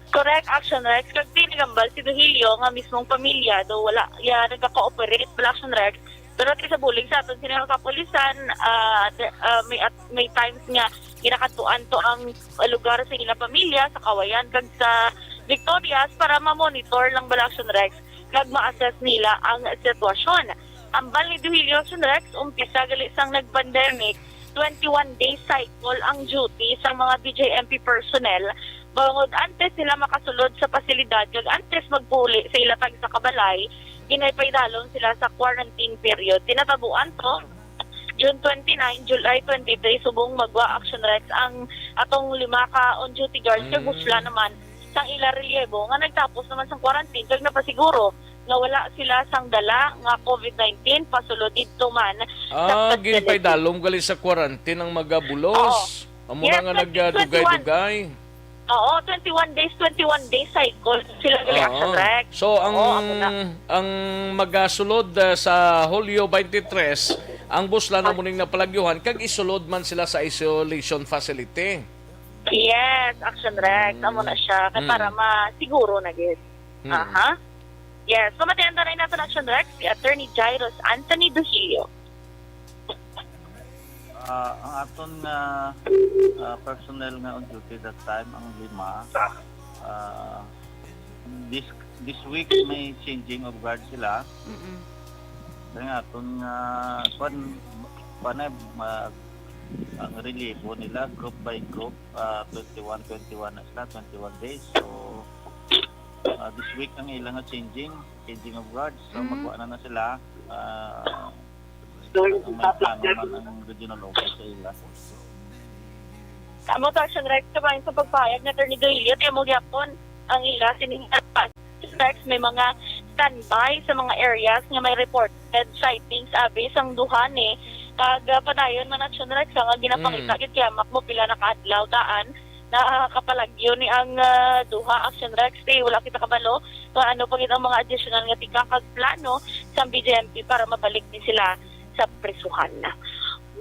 Correct, Action Rex. Kag tinigambal si Duhilio nga mismong pamilya, do wala ya nagka-cooperate, wala, Action Rex. Pero ti sa bulig sa aton sini nga kapulisan, ah, the, ah, may at-, may times nga ginakadtuan to ang lugar sa ila pamilya sa Kawayan kag sa Victorias para ma-monitor lang bala, Action Rex, kag ma-assess nila ang sitwasyon. Ambal ni Duhilio, Action Rex, umpisa gali sang nag-pandemic, twenty-one day cycle ang duty sang mga B J M P personnel bangod antes sila makasulod sa pasilidad kag antes magpuli sa ila tagsa ka balay, ginpaidalom sila sa quarantine period. Tinatabuan to June twenty-nine, July twenty-three, subong magwa, Action Rex, ang atong lima ka on-duty guards kag Mm. busla naman sang ila relievo nga nagtapos naman sang quarantine kag napasiguro nga wala sila sang dala nga covid nineteen pasulod didto man sa Ah, facility. Ginpaidalom gali sa quarantine ang mga bulos. Oo. Amo na Yes, nga nagdugay-dugay. Oo, twenty-one days, twenty-one days cycle sila gali, Oo. Action Rex. So, ang, Oo, amo na. Ang magasulod, ah, sa Hulyo twenty-three, ang busla na muning napalagyuhan, kag isulod man sila sa isolation facility. Yes, Action Rex. Mm. Amo na siya. Kay Mm. para masiguro na gid. Mm. Aha. Yes. Pamatian ta na naton, Action Rex, si Attorney Jairus Anthony Duhilio. Ah, ang aton nga, ah, personnel nga on duty that time, ang lima, ah, this, this week may changing of guard sila. Mm-mm. Kaya nga aton nga, kwan, kwan na, ma-, ang relievo nila, group by group, ah, twenty-one, twenty-one na sila, twenty-one days. So, ah, this week ang ilang nga changing, changing of guards. So, Mm. magkuha na na sila. Ah, Ang may plano man ang regional office sa ila. Amo to, Action Rex, kabahin sa pagpahayag ni Attorney Duhilio, ti amo gyapon ang ila sining Action Rex, may mga standby sa mga areas nga may reported sightings abi sang duha ni, kag, ah, padayon man, Action Rex, nga ginapangita Mm. gid kay amak mo pila na ka adlaw daan nakapalagyo ni ang, ah, duha, Action Rex, kay wala kita kabalo kung ano pa gid ang mga additional nga tikang kag plano sa B J M P para mabalik ni sila sa prisuhan.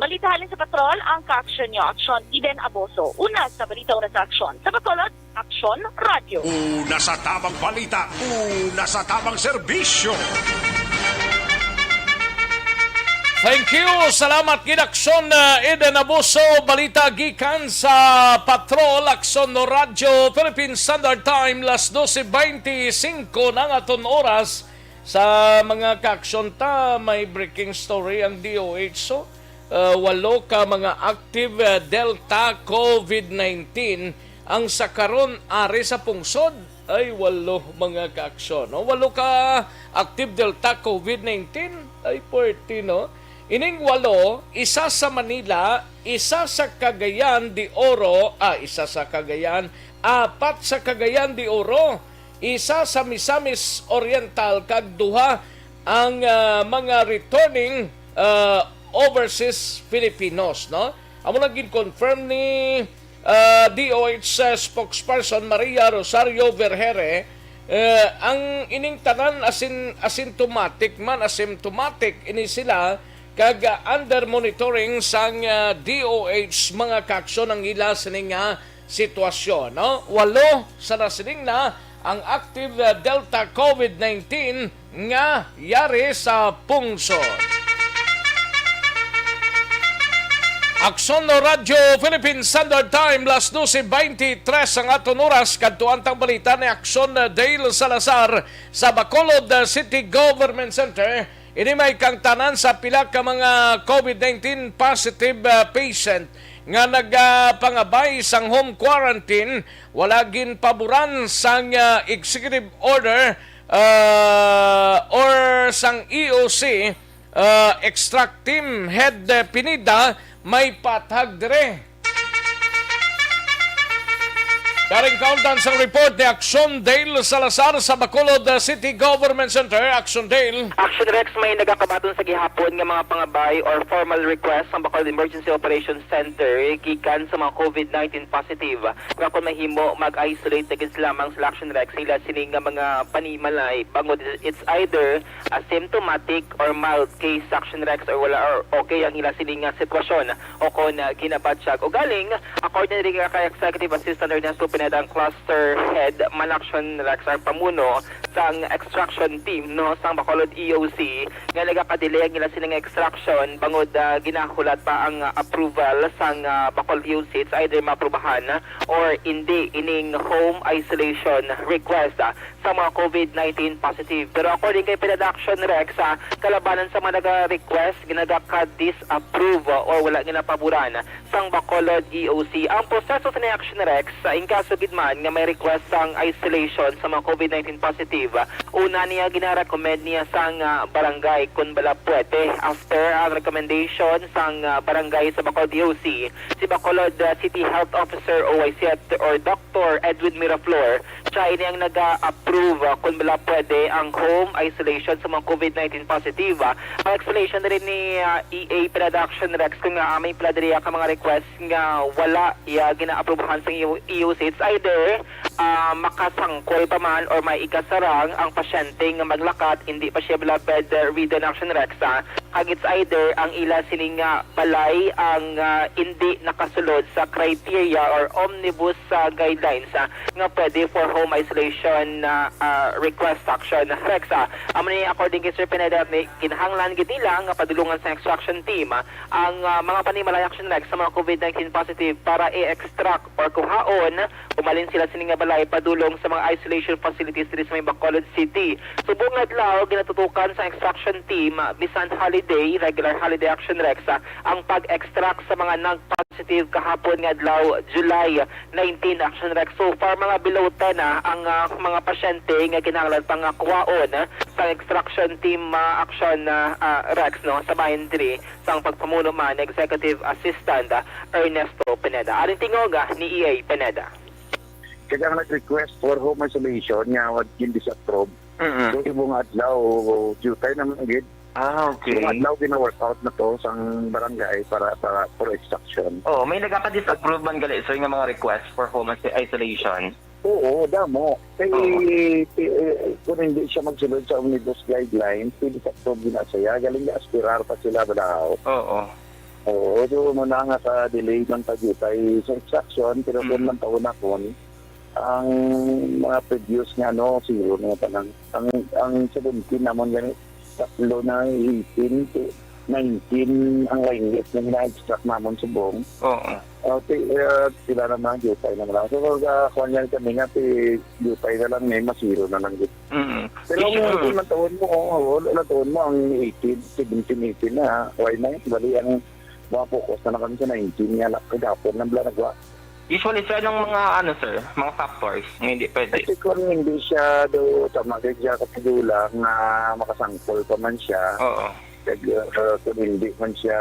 Balita halin sa patrol, ang ka-action niyo, Action Eden Aboso. Una sa balita, una sa aksyon. Sa Bacolod, Action Radio. Una sa tabang balita, una sa tabang serbisyo. Thank you. Salamat gid, Aksyon, uh, Eden Abuso. Balita gikan sa Patrol, Aksyon no Radyo, Philippine Standard Time, las doce veinticinco na ang aton oras. Sa mga kaaksyon ta, may breaking story ang D O H. So, uh, walo ka mga active, uh, Delta COVID nineteen ang sa karon ari sa pungsod. Ay, walo mga kaaksyon, no? Walo ka active Delta COVID nineteen. Ay, puwerte, no? Ining walo, isa sa Manila, isa sa Cagayan de Oro, ah, isa sa Cagayan, apat sa Cagayan de Oro, isa sa Misamis Oriental, kag duha ang, ah, mga returning, ah, overseas Filipinos, no? Amo nang gin-confirm ni ah, D O H spokesperson Maria Rosario Vergere, eh, ang ining tanan asin-, asymptomatic man, asymptomatic ini sila, kag, ah, under monitoring sang, ah, D O H mga kaaksyon ang ila sini nga sitwasyon, no? Walo sa nasiling na ang active, ah, Delta COVID nineteen nga yari sa pungsod. Aksyon Radyo Philippine Standard Time, las doce veintitrés ang aton oras. Kadtuan tang balita ni Aksyon Dale Salazar sa Bacolod City Government Center. Ini may kaangtanan sa pila ka mga COVID nineteen positive, ah, patient nga nagapangabay sang home quarantine, wala ginpaboran sang, ah, executive order, ah, or sang E O C, ah, extract team head, eh, Pineda may pathag dire. Karing kauntan sang report ni Action Dale Salazar sa Bacolod, uh, City Government Center. Action Dale. Action Rex, may nagakabaton sa gihapon nga mga pangabay or formal request sang Bacolod Emergency Operations Center gikan sa mga COVID nineteen positive nga kon mahimo mag-isolate na gid sila lamang sa Action Rex sa ila sini nga mga panimalay, bangod it's either asymptomatic or mild case sa Action Rex or wala or okay ang ila sini nga sitwasyon o kon, ah, ginabatyag. Ugaling, according diri nga kay Executive Assistant Ernesto Pineda, ang cluster head man Action Rex ang pamuno sang extraction team, no, sang Bacolod E O C nga nagakadili ang ila sini nga extraction bangod, ah, ginahulat pa ang, ah, approval sang, ah, Bacolod E O C. It's either maaprubahan or hindi ining home isolation request, ah, sa mga COVID nineteen positive. Pero according kay Pineda Action Rex, ah, kalabanan sa mga naga-request, nagaka-disapprove, ah, or wala ginapaboran sang Bacolod E O C. Ang proseso sa ni Action Rex, ah, in kaso gid man nga may request sang isolation sa mga COVID nineteen positive, ah, una niya gina-recommend niya sang, ah, barangay kung bala pwede. After ang recommendation sang, ah, barangay sa Bacolod E O C, si Bacolod, ah, City Health Officer o Y C F or Doctor Edwin Miraflor, siya ini ang naga-approve, ah, kung bala pwede ang home isolation sa mga COVID nineteen positive. Ah, ang explanation diri ni, ah, E A Pineda Action Rex kung nga may pila diri ka mga request nga wala iya ginaaprubahan sa E O C. It's either, ah, makasangkol pa man or may ikasarang ang pasyente nga maglakat, hindi pa siya bala bedridden, Action Rex, ah, kag it's either ang ila sini nga balay ang, ah, indi nakasulod sa criteria or omnibus, ah, guidelines, ah, nga pwede for home isolation, ah, ah, request, Action Rex, ah. Amo ni, according kay Sir Pineda, may kinahanglan gid nila nga padulungan sa extraction team, ah, ang, ah, mga panimalay, Action Rex, sa mga COVID nineteen positive para i-extract or kuhaon umalin sila sini nga balay padulong sa mga isolation facilities diri sa may Bacolod City. Subong nga adlaw, ginatutukan sa extraction team, ah, bisan holiday, regular holiday, Action Rex, ah, ang pag-extract sa mga nag-positive kahapon nga adlaw, July nineteen, Action Rex. So far, mga below ten, ah, ang, ah, mga pasyente nga kinahanglan pa nga kuhaon, ah, sa extraction team, ah, Action, ah, ah, Rex, no, sa bahin diri sang pagpamuno man ni Executive Assistant, ah, Ernesto Pineda. Aring tingog, ah, ni E A Pineda. Kag ang nag-request for home isolation nga wa gin-disapprove. Mm-mm. So, subong nga adlaw, diutay naman gid. Ah, okay. Subong nga adlaw, gina-work out na to sang barangay para, para for extraction. Oh, may nagaka-disapprove man gali, sir, nga mga request for home is-, isolation? Oo, damo. Kay, Oo. ti-, eh, kung hindi siya magsulod sa omnibus guidelines, pwede sa prob ginasaya. Galing na aspirar pa sila, balaw. Oo. Oo, so, muna nga sa delay ng pagutay sa extraction, pero kung Mm. man taon na kun, ang mga previous nga, ano, zero na tanan. Ang, ang seventeen namon gani, tatlo na, eighteen to nineteen ang line list na gina-extract namon subong. Oo. Ah, ti-, ah, sila naman, diutay naman lang. So, ah, kuwan yan kami nga, ti-, diutay na lang, may masiro na lang dito. Mm. Pero Yes, ang sir. Unang taon mo, oh, oh, unang taon mo, ang eighteen, seventeen, eighteen na, ha? Why not? Bali, ang mga focus na lang kami sa nineteen nga, la-, kagapon, nang bala nagwa. Usually, sir, anong mga, ano, sir, mga factors nga hindi pwede? Kasi kung hindi siya do, tama, kaya siya katigulang nga makasangkol pa man siya. Oo. Kag, uh, kung hindi man siya,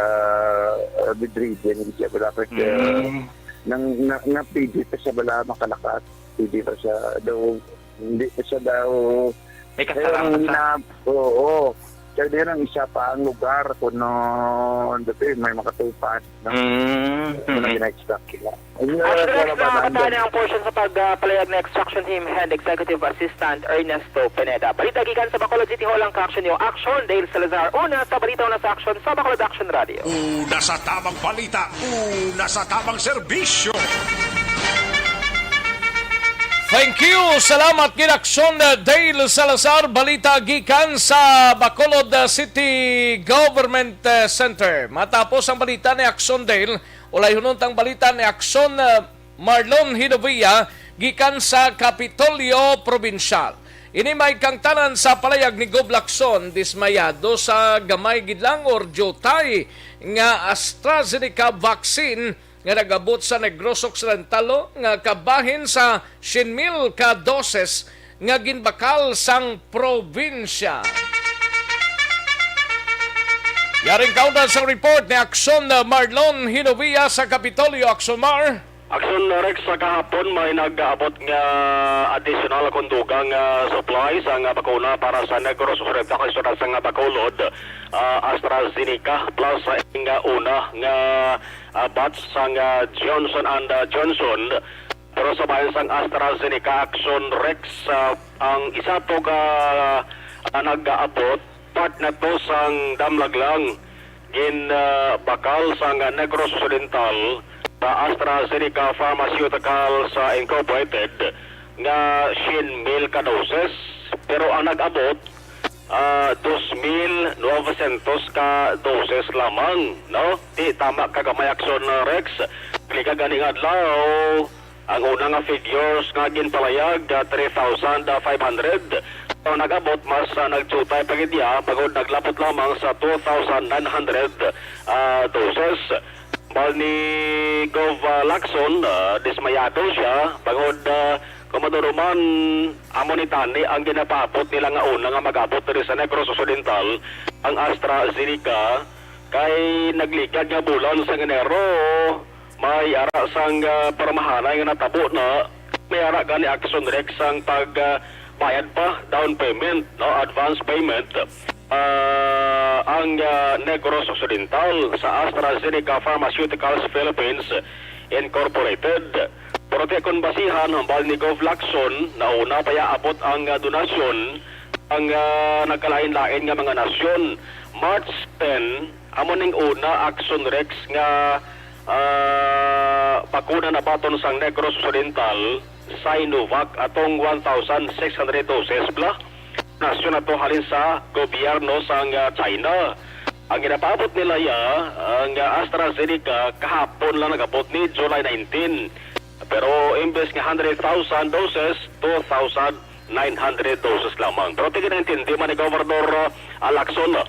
uh, bedridden, hindi siya bala, kag, uh, Mm. nang, na, na pwede pa siya bala makalakat, pwede pa siya daw, hindi pa siya daw, May kasarang kaya pa siya. Na, oo, Kaya din ang isa pa ang lugar kuno dati may makatupas, no? Mm, mm. Ang gina-extract nila. Ang, uh, Andres, kalabanan na din. Ang portion sa pag, ah, palayag na extraction team head executive assistant Ernesto Pineda. Balita gikan sa Bacolod City Hall ang ka-action niyo. Action, Dale Salazar. Una sa balita, una sa action sa Bacolod Action Radio. Una sa tamang balita, una sa tamang serbisyo. Thank you. Salamat, Ginaksyon Dale Salazar. Balita gikan sa Bacolod City Government, eh, Center. Matapos ang balita ni Aksyon Dale, ulayhunon tang balita ni Aksyon, eh, Marlon Hinovia gikan sa Kapitolyo Probinsyal. Ini may kangtanan sa palayag ni Gov Lacson, dismayado sa gamay gid lang or diutay nga AstraZeneca vaccine nga nag-abot sa Negros Occidental nga kabahin sa syen mil ka doses nga ginbakal sang probinsya. Yaring kaundan sang report ni Aksyon Marlon Hinovia sa Kapitolyo. Aksyon Mar. Aksyon Rex, sa kahapon may nag-aabot nga additional kung dugang, ah, supply sang bakuna para sa Negros Occidental, kag sa nga Bacolod, ah, AstraZeneca plus sa ing, ah, una nga ah, batch sang, ah, Johnson and, ah, Johnson. Pero sa bahin sang AstraZeneca, Aksyon Rex, ah, ang isa to ka, ah, nag-aabot, part na to sang damlag lang gin, ah, bakal sang, ah, Negros Occidental sa AstraZeneca Pharmaceuticals, ah, Incorporated nga syen mil ka doses. Pero ang nag-abot, ah, dos mil novecientos ka doses lamang, no? Di tama ka gamay, Aksyon, ah, Rex. Kay kagani nga adlaw, ang una nga figures nga ginpalayag, ah, three thousand five hundred. So, nag-abot, mas, ah, nagdiutay pa gid iya, bangod naglapot lamang sa two thousand nine hundred, ah, doses. Bal ni Gov, ah, Lacson, ah, dismayado siya, bangod, ah, kung maduruman, amo ni tani ang ginapaabot nila nga una nga mag-abot diri sa Negros Occidental, ang AstraZeneca, kay nagligad nga bulan sa Enero, may ara sang, ah, parmahanay nga natabo na, may ara gani, Aksyon Rex, ang pag, ah, bayad pa, down payment, no, advance payment, ah, ang, ah, Negros Occidental sa AstraZeneca Pharmaceuticals Philippines Incorporated. Pero ti kon basihan, hambal ni Gov Lacson, nauna pa ya abot ang, ah, donasyon ang, ah, nagkalain-lain nga mga nasyon. March ten, amo ning una, Aksyon Rex, nga, ah, bakuna nabaton sang Negros Occidental, Sinovac, atong one thousand six hundred doses bala. Nasyon ato halin sa gobyerno sang, ah, China. Ang ginapaabot nila ya, ang, ah, AstraZeneca, kahapon lang nag-abot ni July nineteen. Pero imbes nga hundred thousand doses, two thousand nine hundred doses lamang. Pero ti ginaintindi man ni Gobernador, ah, Lacson, ah,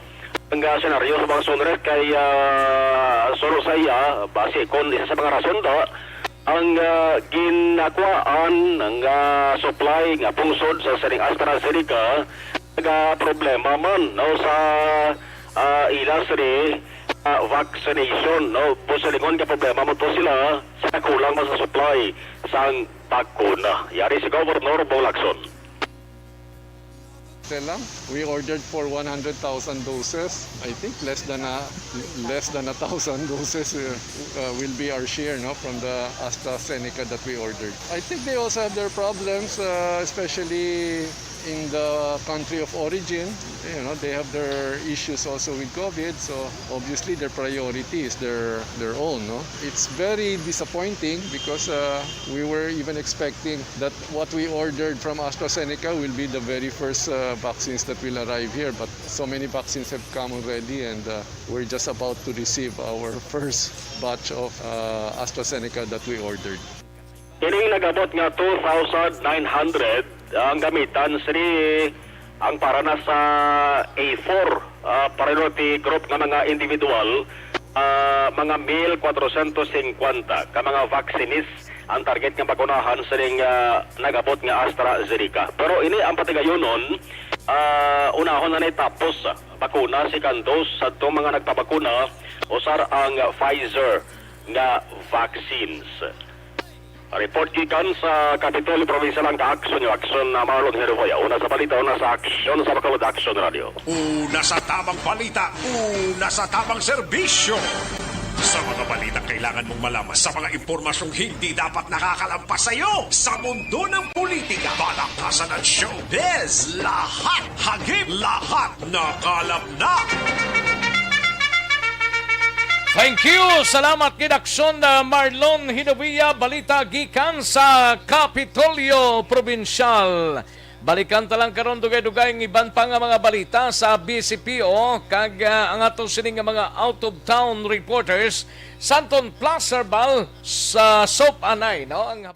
ang, ah, senaryo sa mga Sunres kay, ah, suno sa iya, basi kon isa sa mga rason ta, ang, ah, ginakuhaan nga supply nga pungsod sa sining AstraZeneca, nagaproblema man, no, sa, ah, ila sini, ah, vaccination, no. Busa lingon nga problema mo to sila sa kakulang man sa supply sang bakuna. Yari si Governor Bong Lacson. Tell lang, we ordered for one hundred thousand doses. I think less than a, less than a thousand doses, uh, uh, will be our share, no, from the AstraZeneca that we ordered. I think they also have their problems, uh, especially in the country of origin. You know, they have their issues also with COVID, so obviously their priority is their, their own, no? It's very disappointing because, uh, we were even expecting that what we ordered from AstraZeneca will be the very first, uh, vaccines that will arrive here, but so many vaccines have come already, and, uh, we're just about to receive our first batch of, uh, AstraZeneca that we ordered. Kining nag-abot nga two thousand nine hundred ang gamitan sini ang para na sa A four, ah, priority group nga mga individual, ah, mga mil kwatrocientos cincuenta ka mga vaccinees ang target nga bakunahan sining, ah, nag-abot nga AstraZeneca. Pero ini ang patigayonon, ah, unahon na ni tapos bakuna, second dose, sa atong mga nagpabakuna, usar ang Pfizer nga vaccines. Report gikan sa Kapitolyo Provincial ang ka-aksyon nga aksyon na Marlon Heroboya. Una sa balita, una sa aksyon sa Bacolod Action Radio. Una sa tamang balita, una sa tamang serbisyo. Sa mga balitang kailangan mong malaman, sa mga impormasyong hindi dapat nakakalampas sa iyo, sa mundo ng politika, balakasan at showbiz, lahat, hagip, lahat, nakalap na. Thank you. Salamat kay Dakson, uh, Marlon Hinovia. Balita gikan sa Kapitolyo Probinsyal. Balikan ta lang karon dugay-dugay ang iban pa nga mga balita sa B C P O kag, uh, ang ato sini nga mga out-of-town reporters, Santon Placerbal sa Sopanay, no? Ang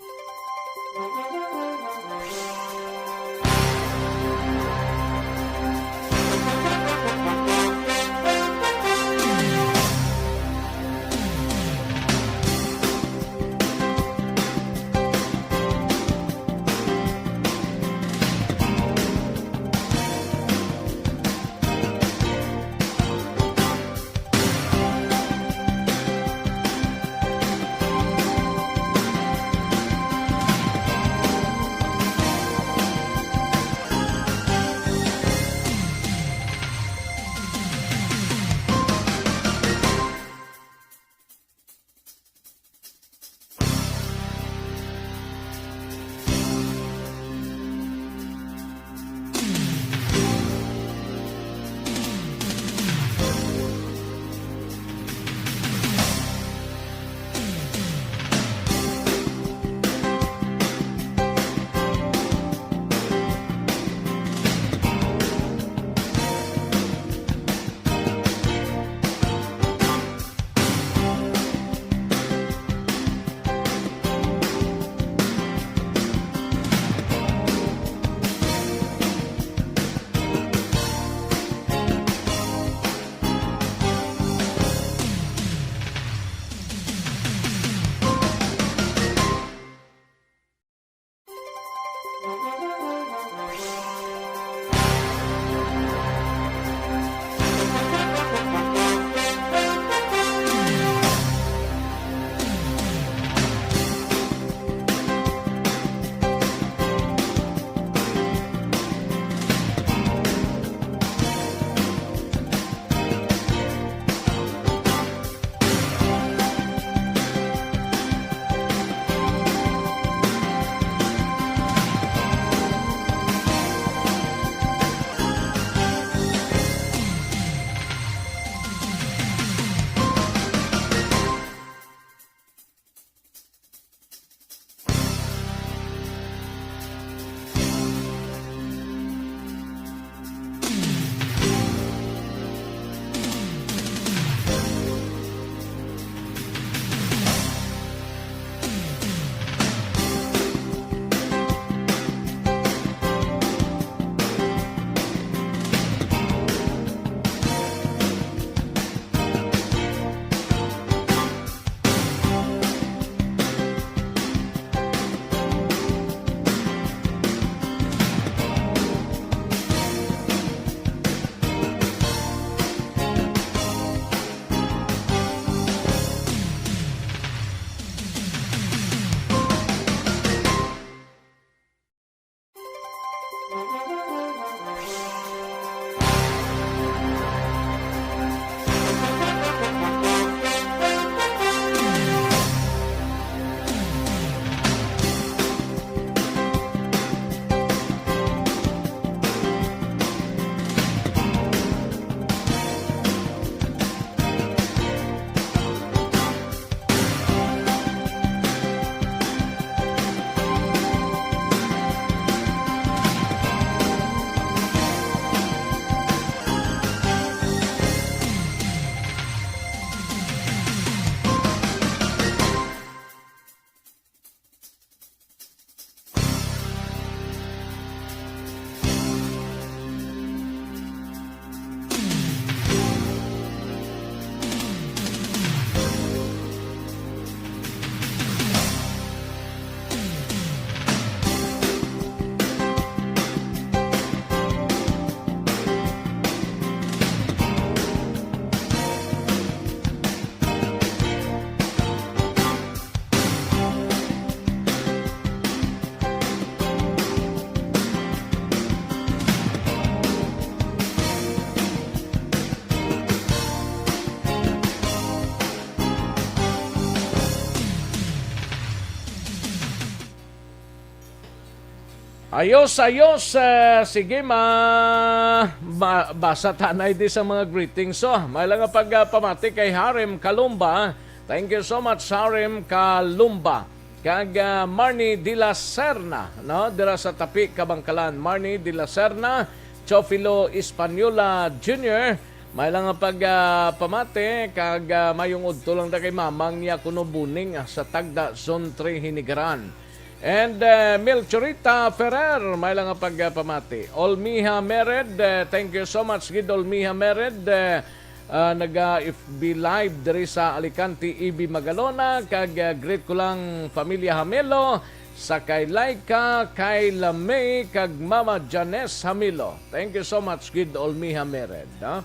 Ayos, ayos. Ah, sige, ma-, ma-, basa tanay di sa mga greetings. So, may lang nga pag, ah, pamati kay Harim Kalumba. Thank you so much, Harim Kalumba. Kag, ah, Marnie de la Serna, no? Dira sa Tapi, Kabangkalan. Marnie de la Serna, Chofilo Española Junior, may lang nga pag, ah, pamati, kag, ah, mayong udto lang da kay mamang niya kuno Buning, ah, sa Tagda, Zone three, Hinigaran. And, uh, Milchorita Ferrer, may lang nga pagpamati. Olmiha Mered, uh, thank you so much, gid Olmiha Mered. Uh, uh, naga F B Live diri sa Alicante, Ibi Magalona, kag, uh, greet ko lang pamilya Hamelo, sa kay Laika, kay Lamay, kag Mama Janes Hamelo. Thank you so much, gid Olmiha Mered, ha?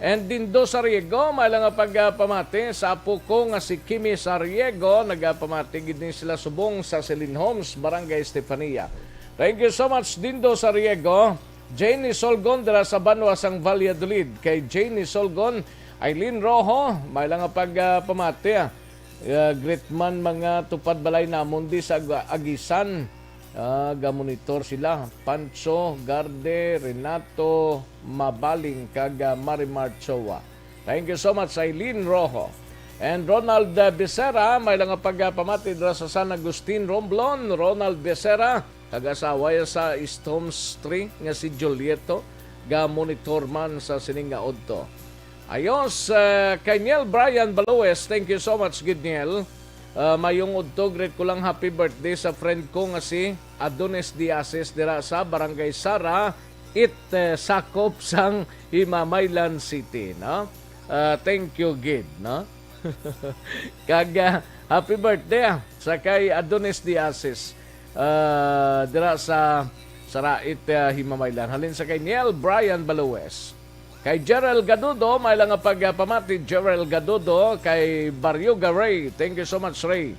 And Dindo Sariego, may lang nga pagpamati sa apo ko nga si Kimi Sariego. Nagapamati gid ni sila subong sa Celine Homes, Barangay Estefania. Thank you so much, Dindo Sariego. Jane Isolgon dira sa banwa sang Valladolid. Kay Jane Isolgon, Eileen Rojo, may lang nga pagpamati, ah. Ah, greet man mga tupad balay namon di sa Ag-, Agisan. Ah, gamonitor sila. Pancho, Garde, Renato, Mabaling, kag, ah, Marimar Choa. Thank you so much, Eileen Rojo. And Ronald, ah, Becerra, may lang nga pagpamati dira sa San Agustin, Romblon. Ronald Becerra, kag asawa ya sa East Homes three nga si Julieto, ga monitor man sa sining nga udto. Ayos, ah, kay Niel Brian Baloes, thank you so much, gid Niel. Ah, mayong udto, greet ko lang happy birthday sa friend ko nga si Adonis Diases dira sa Barangay Sara, it, eh, sakop sang Himamaylan City, no? Ah, thank you, gid, no? Kag, ah, happy birthday, ah, sa kay Adonis Diases, ah, dira sa Sarait, ah, Himamaylan. Halin sa kay Niel Brian Balues. Kay Jerel Gadudo, may lang nga pagpamati, Jerel Gadudo, kay Barrio Garay. Thank you so much, Ray.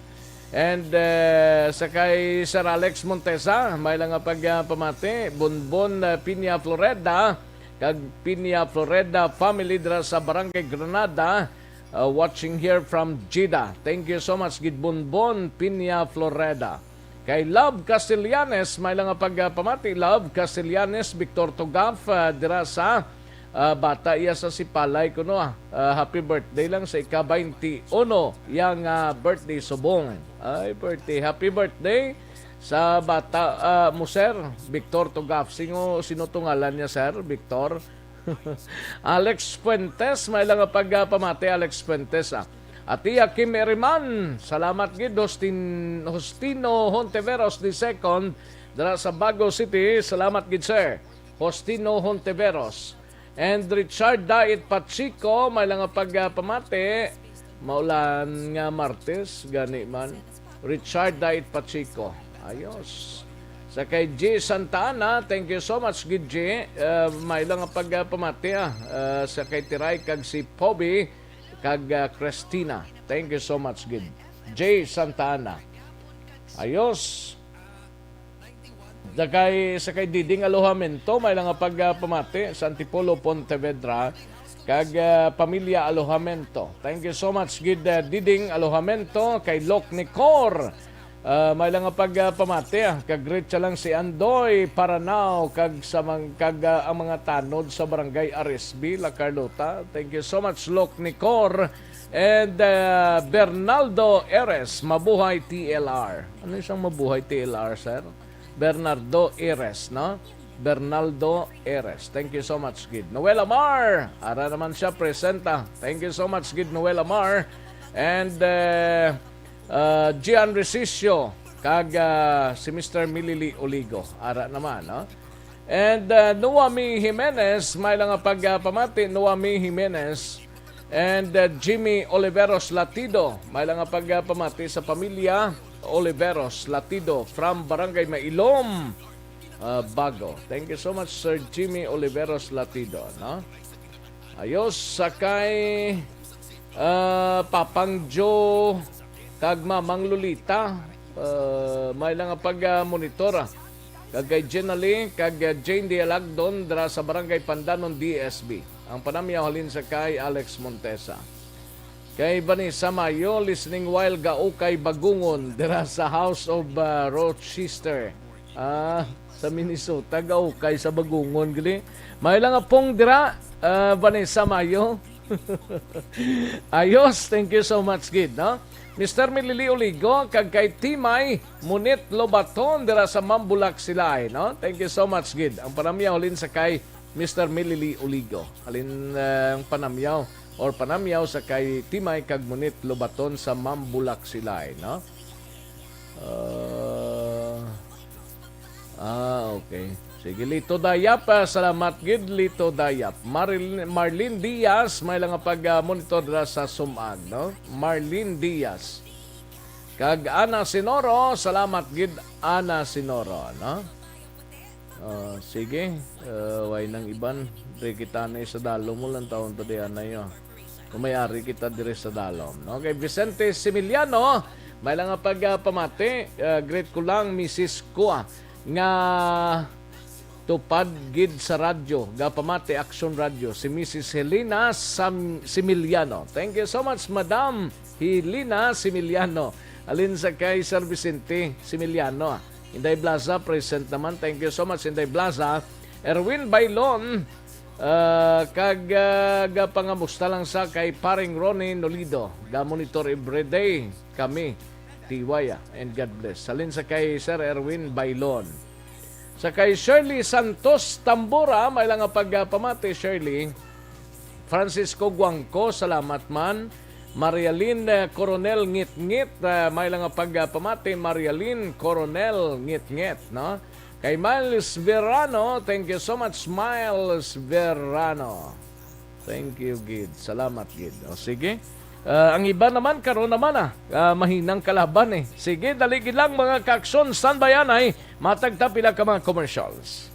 And, eh, sa kay Sir Alex Montesa, may lang nga pagpamati, Bonbon, eh, Piña Floreda, kag Piña Floreda family dira sa Barangay Granada, uh, watching here from Jeddah. Thank you so much, gid Bonbon Piña Floreda. Kay Love Castellanes, may lang nga pagpamati, Love Castellanes, Victor Tugaf, uh, dira sa, uh, bata iya sa Sipalay kuno, ah. Uh, happy birthday lang sa ika-twenty-one yang, uh, birthday subong. Ay, birthday. Happy birthday sa bata, uh, mo, sir, Victor Tugaf. Sino, sino to ngalan niya, sir? Victor? Alex Fuentes, may lang nga pagpamati, Alex Fuentes, ah. Atiya Kim Eriman, salamat gid, Hostin-, Hostino Hontiveros the second, dira sa Bago City, salamat gid, sir. Hostino Hontiveros. And Richard Dait Pacheco, may lang nga pagpamati, maulan nga Martes, gani man. Richard Dait Pacheco. Ayos. Sa kay G Santa Ana, thank you so much, gid G. Uh, may lang nga pagpamati, ah. Uh, sa kay Tiray kag si Poby kag, uh, Christina. Thank you so much, gid G Santa Ana. Ayos. Sa kay, sa kay Diding Alojamento, may lang nga pagpamati sa Antipolo, Pontevedra, kag, ah, pamilya Alojamento. Thank you so much, gid, ah, Diding Alojamento, kay Lok Nicor. Ah, may lang nga pagpamati, ah, kag greet siya lang si Andoy Paranao, kag sa mang-, kag, ah, ang mga tanod sa Barangay Arisbi, La Carlota. Thank you so much, Lok Nicor. And, ah, Bernaldo Eres, mabuhay T L R. Ano isang mabuhay T L R, sir? Bernardo Eres, no? Bernaldo Eres. Thank you so much, gid. Noel Amar, ara naman siya, presenta. Thank you so much, gid Noel Amar. And, eh, uh, Gian Resicio, kag, ah, si Mister Milili Oligo. Ara naman, no? And, uh, Noami Jimenez, may lang nga pagpamati, Noami Jimenez. And, uh, Jimmy Oliveros Latido, may lang nga pagpamati sa pamilya Oliveros Latido from Barangay Mailom, uh, Bago. Thank you so much, Sir Jimmy Oliveros Latido, no? Ayos, sa kay, uh, Papang Joe kag Mamang Lolita, uh, may lang nga pag, uh, monitor, ah. Kag kay Jenali, kag, uh, Jane Dialagdon, dira sa Barangay Pandanon, D S B. Ang panamyaw halin sa kay Alex Montesa. Kay Vanessa Mayo, listening while gaukay bagungon, dira sa House of, uh, Rochester. Ah, sa Minnesota, gaukay sa Bagungon, gali. May lang apong dira, ah, Vanessa Mayo. Ayos, thank you so much, gid, no? Mister Milili Oligo, kag kay Timay Munit Lobaton dira sa Mambulak Silay, no? Thank you so much, gid. Ang panamyaw halin sa kay Mister Milili Oligo. Halin, ah, ang panamyaw or panamyaw sa kay Timay kag Munit Lobaton sa Mambulak Silay, no? Ah, ah, okay. Sige, Lito Dayap, ah, salamat gid, Lito Dayap. Maril-, Marlene Diaz, may lang nga pag, ah, monitor dira sa Sumag, no? Marlene Diaz. Kag Ana Sinoro, salamat gid, Ana Sinoro, no? Ah, sige, ah, way nang iban. Diri kita na sa dalom mo lang taon to di anay, oh. Kung may ari kita diri sa dalom, no? Kay Vicente Similiano, may lang nga pag, ah, pamati, ah, greet ko lang, Misis Kua, nga tupad gid sa radyo, gapamati Action Radio, si Misis Helena Sam-, Similiano. Thank you so much, Madam Helena Similiano. Alin sa kay Sir Vicente Similiano, ah. Inday Blaza, present naman. Thank you so much, Inday Blaza. Erwin Bailon, ah, kag, ah, gapangamusta lang sa kay Paring Ronnie Nolido. Ga-monitor everyday kami. T Y, ah, and God bless. Salin sa kay Sir Erwin Bailon. Sa kay Shirley Santos Tambora, may lang nga pagpamati, Shirley. Francisco Guangco, salamat man. Marialyn, eh, Coronel Ngitngit, eh, may lang nga pagpamati, Marialyn Coronel Ngitngit, no? Kay Miles Verano, thank you so much, Miles Verano. Thank you, gid. Salamat, gid. O, sige. Ah, ang iba naman, karon naman, ah, ah, mahinang kalaban, eh. Sige, dali gid lang, mga kaaksyon. Standby, anay. Matag ta pila ka mga commercials.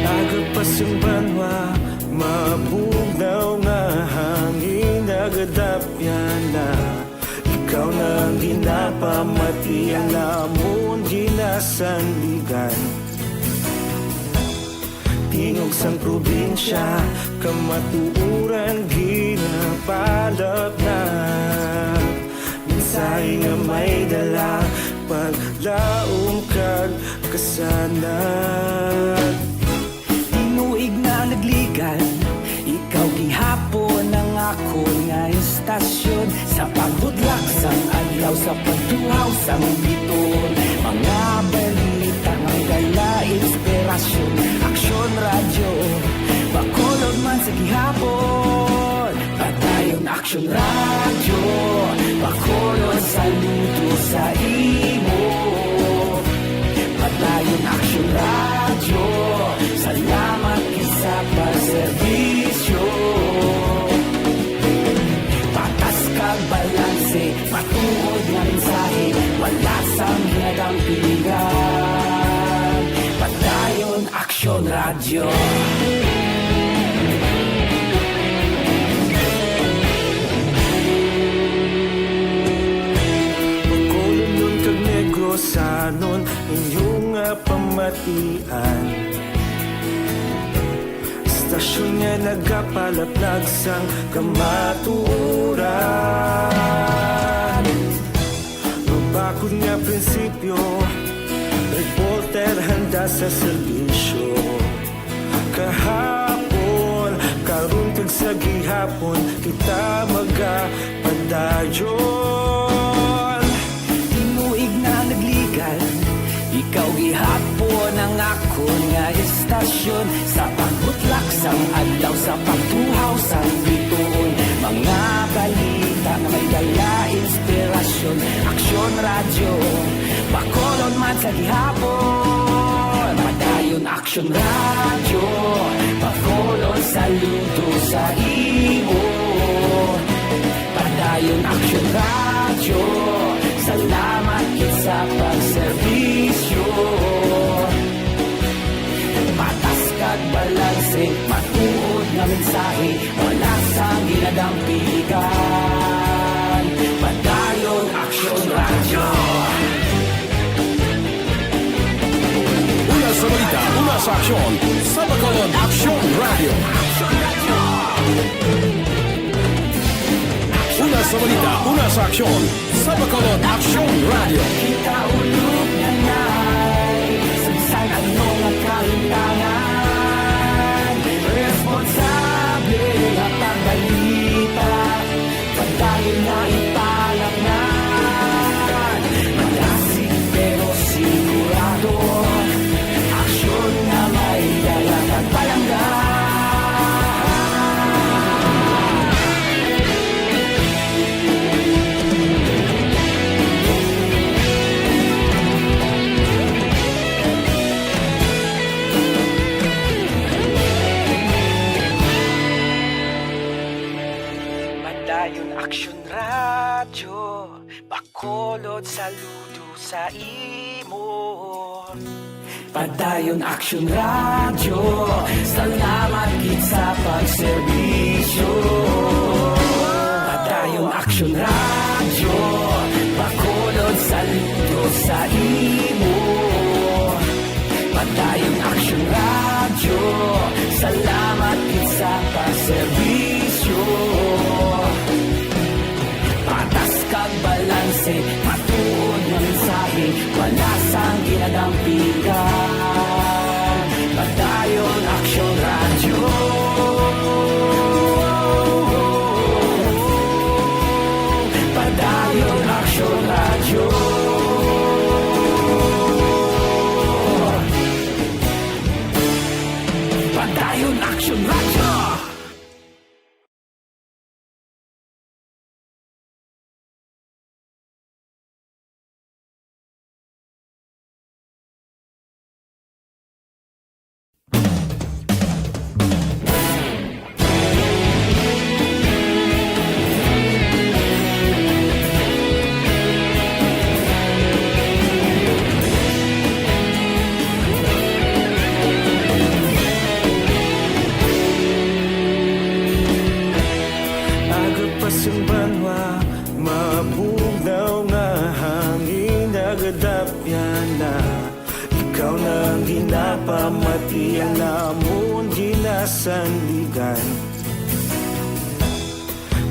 Aga pa sing banwa, mabugnaw nga hangin, nagadapyan na. Ikaw na ang ginapamati, ang amon ginasandigan. Tingog sang probinsya, kamatuoran ginapalapnat. Mensahe nga may dala, paglaom kag kasanag. Tinuig na nagligan, ikaw gihapon ang akon nga istasyon. Sa pagbudlak sang adlaw, sa pagtuhaw sang biton, mga balita nga dala inspirasyon. Aksyon Radyo, Bacolod man sa gihapon. Padayon Aksyon Radyo, Bacolod, saludo sa imo. Padayon Aksyon Radyo, salamat gid sa pagserbisyo. Patas kag balanse, matuod nga mensahe, wala sang ginadampingan. Padayon Aksyon Radyo. Bacolodnon kag Negrosanon, inyo nga pamatian. Istasyon nga nagapalaplag sang kamatuoran. Mabakod nga prinsipyo, reporter handa sa serbisyo. Kahapon, karon kag sa gihapon, kita magapadayon. Tinuig na nagligan, ikaw gihapon ang Aksyon sa pagbutlak sang adlaw, sa pagtuhaw sang bituon, mga balita nga may dala inspirasyon. Aksyon Radyo, Bacolod man sa gihapon. Padayon Aksyon Radyo, Bacolod, saludo sa imo. Padayon Aksyon Radyo, salamat gid sa pagserbisyo. Patas kag balanse, matuod nga mensahe, wala sang ginadampigan. Padayon Aksyon Radyo. Una sa balita, una sa aksyon, sa Bacolod Aksyon Radyo. Una sa balita, una sa aksyon, sa Bacolod Aksyon Radyo. Kita ulog na nay, sa bisan ano nga kalimtangan, responsable nga pagbalita, padayon na ipalangnan. Malasig pero sigurado, aksyon nga may dala kag palangga. Padayon Aksyon Radyo, Bacolod, saludo sa imo. Padayon Aksyon Radyo, salamat gid sa pagserbisyo. Padayon Aksyon Radyo, Bacolod, saludo sa imo. Padayon Aksyon Radyo, salamat gid sa pagserbisyo. Patas kag balanse, matuod nga mensahe, wala sang ginadampigan. Padayon Aksyon Radyo. Padayon Aksyon Radyo. Padayon Aksyon Radyo. Aga pa sang banwa, mabugnaw nga hangin nagadapyan na. Ikaw na ang ginapamati, ang amon ginasandigan.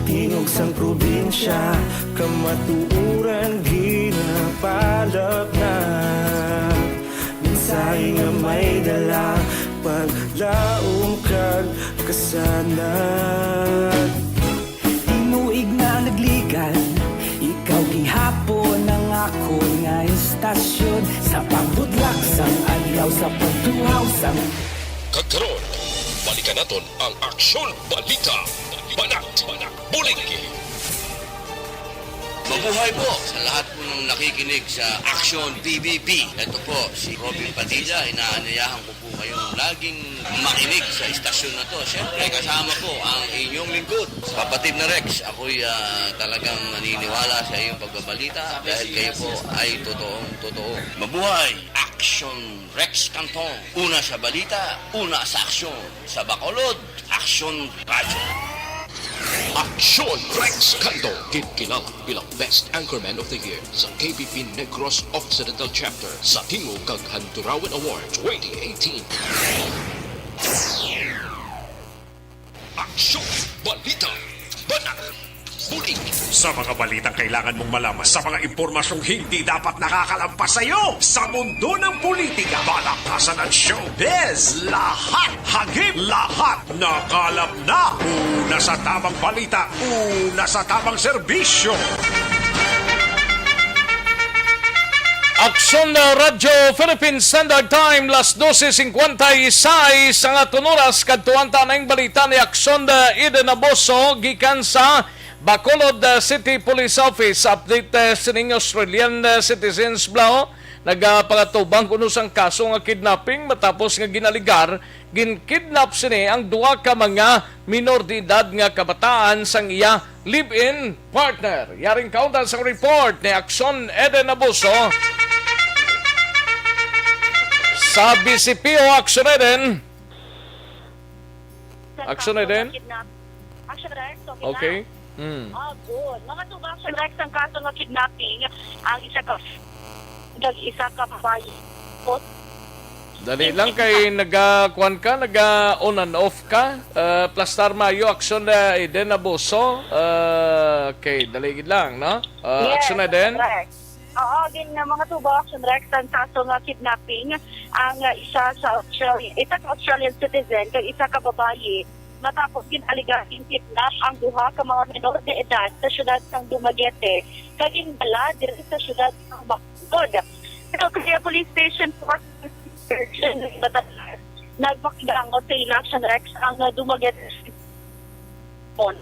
Tingog sang probinsya, kamatuoran ginapalapnag. Mensahe nga may dala, paglaom kag kasanag. Tinuig na nagligan, ikaw gihapon ang akon nga istasyon. Sa pagbutlak sang adlaw, sa pagtuhaw sang Kag karon, balikan naton ang Aksyon Balita. Banat, Bulig. Mabuhay po sa lahat po ng nakikinig sa Aksyon P B B. Ito po si Robin Padilla. Inaanyayahan ko po kayong laging makinig sa istasyon na to. Siyempre, kasama po ang inyong lingkod, Kapatid na Rex. Ako'y, ah, talagang naniniwala sa iyong pagbabalita dahil kayo po ay totoong totoo. Mabuhay, Aksyon Rex Cantong. Una sa balita, una sa aksyon. Sa Bacolod, Aksyon Radyo. Aksyon Rex Cantong, ginkilala bilang Best Anchorman of the Year sa K P P Negros Occidental Chapter sa Tingog kag Handurawan Award twenty eighteen. Aksyon, balita, banat, bulig. Sa mga balitang kailangan mong malaman, sa mga impormasyong hindi dapat nakakalampas sa iyo, sa mundo ng politika, balaktasan at showbiz, lahat, hagip, lahat, nakalap na. Una sa tamang balita, una sa tamang serbisyo. Aksyon na Radyo Philippine Standard Time, las doce cincuenta y seis ang aton oras. Kadtuan ta na ang balita ni Aksyon na Eden Abuso gikan sa Bacolod, uh, City Police Office. Update, uh, sining Australian, uh, citizens, Blau, nagapangatubang kuno sang kaso nga kidnapping matapos nga ginaligar ginkidnap sini ang duha ka mga minor de edad nga kabataan sang iya live-in partner. Yaring kaunta sa report ni Aksyon Eden Abuso sa B C P O. Aksyon Eden. Aksyon Eden. Action Rex, okay na? Okay. Hmm. Ah, good. Mga tugang sa Rex ang kaso nga kidnapping, ang isa ka, nag isa ka babayi. Dali lang kay nagakuan ka, naga on and off ka. Uh, plastar mayo, Aksyon, uh, Eden Abuso. Uh, okay, dali gid lang, no? Uh, Yes, Aksyon Eden. Rex. Oo, din nga mga tubo, Action Rex, ang kaso nga kidnapping ang, uh, isa sa Australian, isa ka Australian citizen kag isa ka babayi matapos gin-alegar gin-kidnap ang duha ka mga menor de edad sa siyudad sang Dumaguete kag gindala diri sa siyudad sang Bacolod. Pero kaya Police Station Four Surgeon Batatas nagpakidangot sa ila, Action Rex, ang, uh, Dumaguete Mon.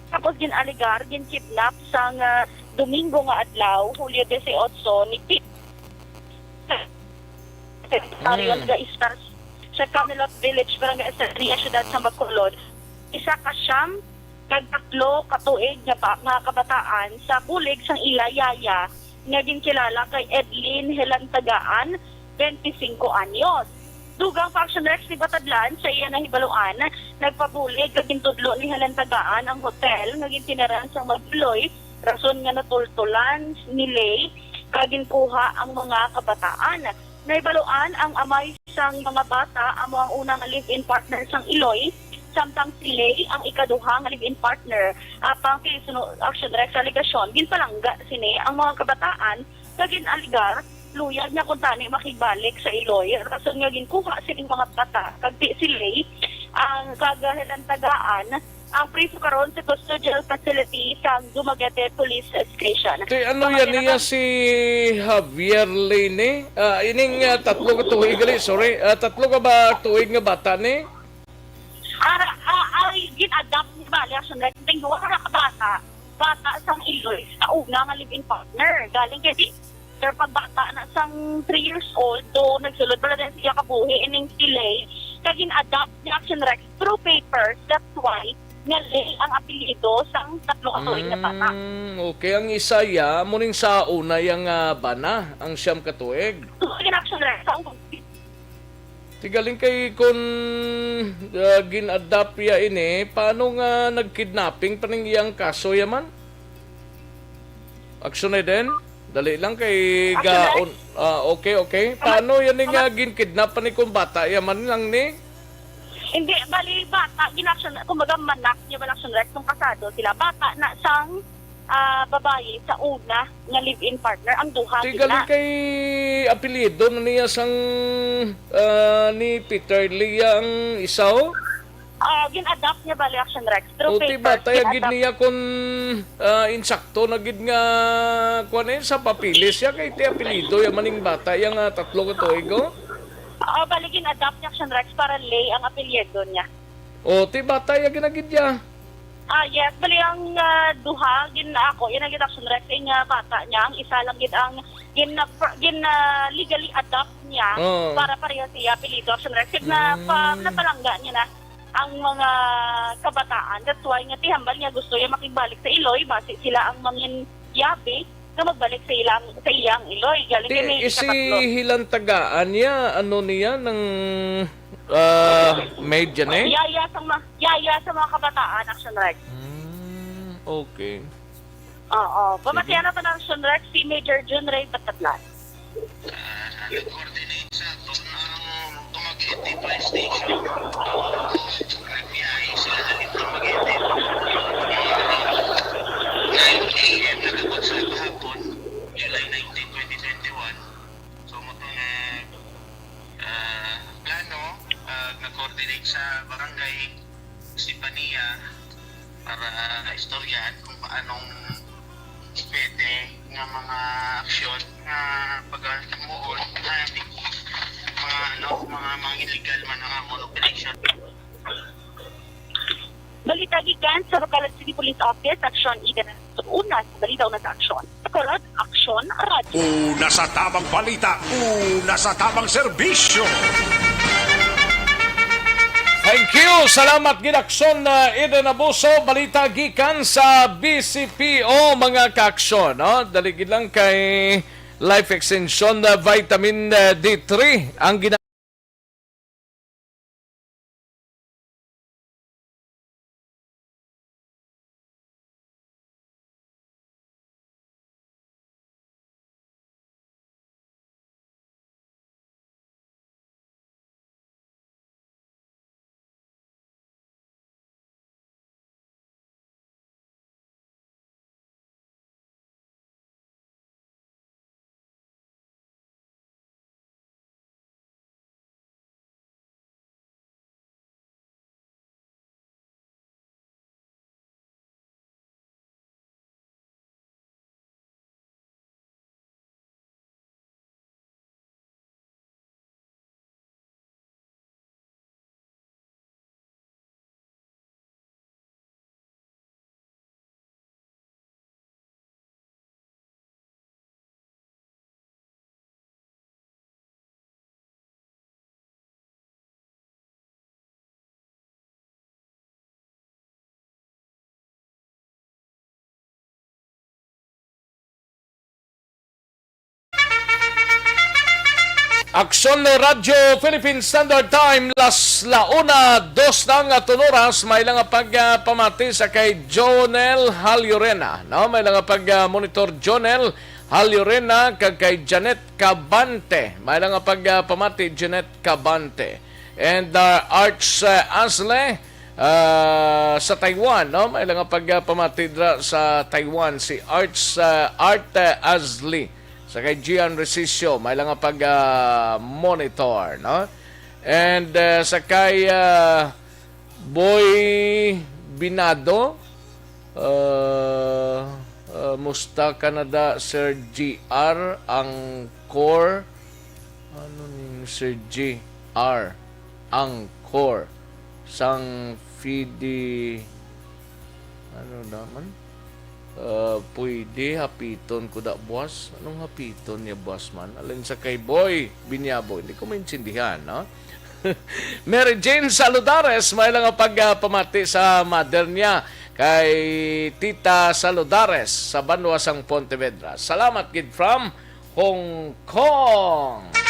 Tapos gin-alegar gin-kidnap sang, ah, Domingo nga adlaw, Hulyo dieciocho, ni Pete Secretary Mm. Olga Istas sa Camelot Village, Barangay Estrella, Siyudad sa Bacolod. Isa ka siyam kag tatlo ka tuig nga ba-, nga kabataan sa bulig sang ila yaya nga ginkilala kay Edlin Helantagaan, twenty-cinco anyos. Dugang pa, Action Rex, nipatadlan sa iya nahibaluan, nagpabulig kag gintudlo ni Helantagaan ang hotel nga gintiniran sang mag-iloy, rason nga natultulan ni Lay kag ginkuha ang mga kabataan. Nahibaluan ang amay sang mga bata amo ang una nga live-in partner sang iloy, samtang si Lay ang ikaduha nga live-in partner. Apang kay suno, Action Rex, sa alegasyon, ginpalangga sini ang mga kabataan nga gin-alegar luyag na kuntani makigbalik sa iloy, rason nga ginkuha sining mga bata kag ti si Lay ang kagahilantagaan ang priso karon sa custodial facility sa Dumaguete Police Station. Kay ano yan niya si Javier Lay ni? Ah, ining, ah, tatlo ka tuig gali, sorry. Ah, tatlo ka ba tuig nga bata ni? Ara, ah, ay, gin-adopt ni bali, Action Rex. Ting duha ka bata, bata sang iloy sa una nga live-in partner. Galing kay di, pero pag bata na sang three years old, do nagsulod pala din siya kabuhi ining delay, kag gin-adopt ni Action Rex through papers. That's why nga Lay ang apelyido sang tatlo ka tuig nga bata. Mm, okay. Ang isa ya, muning sa una yang, ah, bana, ang siyam ka tuig. So, in Action Rex, ang Ti galing kay kun, ah, gin-adopt ya ini, paano nga nagkidnapping pa ning iyang kaso ya man? Action na din? Dali lang kay Action na. Gaon. Ah, okay, okay. Paano yan ni nga ginkidnap pa ni kung bata ya man lang ni? Hindi, bali bata, gin-action, kumbaga manak niya, wala action, right? Kung kasado sila, bata na sang ah, babayi sa una nga live-in partner, ang duha Ti sila. Galing kay apelyido na niya sang, ah, ni Peter Lia ang isa, oh? Ah, gin-adopt niya bali, Action Rex. Through O, ti papers, bata ya gid gin-adopt. Niya kun, ah, insakto na gid nga, kuwan, eh, sa papeles ya kay ti apelyido ya maning bata ya nga tatlo ka tuig, oh? Ah, bali gin-adopt niya, Action Rex, para Lay ang apelyido niya. O, ti bata ya ginagid ya. Ah, yes. Bali, ang, ah, duha, gin-, ako, yan ang gid, Action Rex, eh, nga bata niya. Ang isa lang gid ang gin-, gin-, ah, legally adopt niya Oo. Para pareho siya apelyido, Action Rex. Gid na, pa, Mm. napalangga niya na ang mga kabataan. That's why nga tihambal niya gusto niya makigbalik sa Iloy, basi sila ang mangin yabi nga magbalik sa ilang, sa iyang iloy. Galing Ti, kay may isi ikakatlo. Hilang tagaan niya, ano niya, ng, ah, maid yan eh? Yaya sa mga, yaya sa mga kabataan, Action Rex. Hmm, okay. Oo. Sige. Pamatiana pa ng Action Rex, si Major Jun Ray Batatlan. Ah, nag-coordinate sa aton ang Dumaguete Police Station. Nagbiyahe sila dali Dumaguete. Mga around nine A M nagabot sila kahapon, July nineteen, twenty twenty-one. So, mao to nga, ah, plano, ah, nag-coordinate sa barangay Estefania para istoryahan kung paanong pwede nga mga aksyon nga pag-, Illegal man ang amon operation. Balita gikan sa Bacolod City Police Office, Aksyon Eden. Una sa balita, una sa aksyon. Bacolod, Aksyon Radyo. Una sa tabang balita, una sa tabang serbisyo. Thank you. Salamat gid, Aksyon, uh, Eden Abuso. Balita gikan sa B C P O, mga kaaksyon, no? Dali gid lang kay Life Extension, uh, Vitamin, uh, D three ang gina- Aksyon Radyo Philippine Standard Time, las la una, dos na nga tunuras, may lang nga pagpamati sa kay Jonel Halyurena, no? May lang nga pag, ah, monitor Jonel Halyurena, kag kay Janet Cabante. May lang nga pagpamati, Janet Cabante. And, uh, Arch, uh, Asle, uh, sa Taiwan, no? May lang nga pagpamati dira sa Taiwan, si Arch, uh, Art, uh, Asli. Sa kay Gian Resicio, may lang nga pag, uh, monitor, no? And, uh, sa kay, uh, Boy Binado, uh, uh, musta ka na da, Sir G R, ang core, ano ning Sir G R, ang core sang Fide, ano naman? Ah, pwede hapiton ko da, boss. Anong hapiton niya, boss man? Alin sa kay Boy Binyabo? Hindi ko maintindihan, no? Mary Jane Saludares, may lang nga pagpamati sa mother niya, kay Tita Saludares, sa banwa sang Pontevedra. Salamat gid from Hong Kong.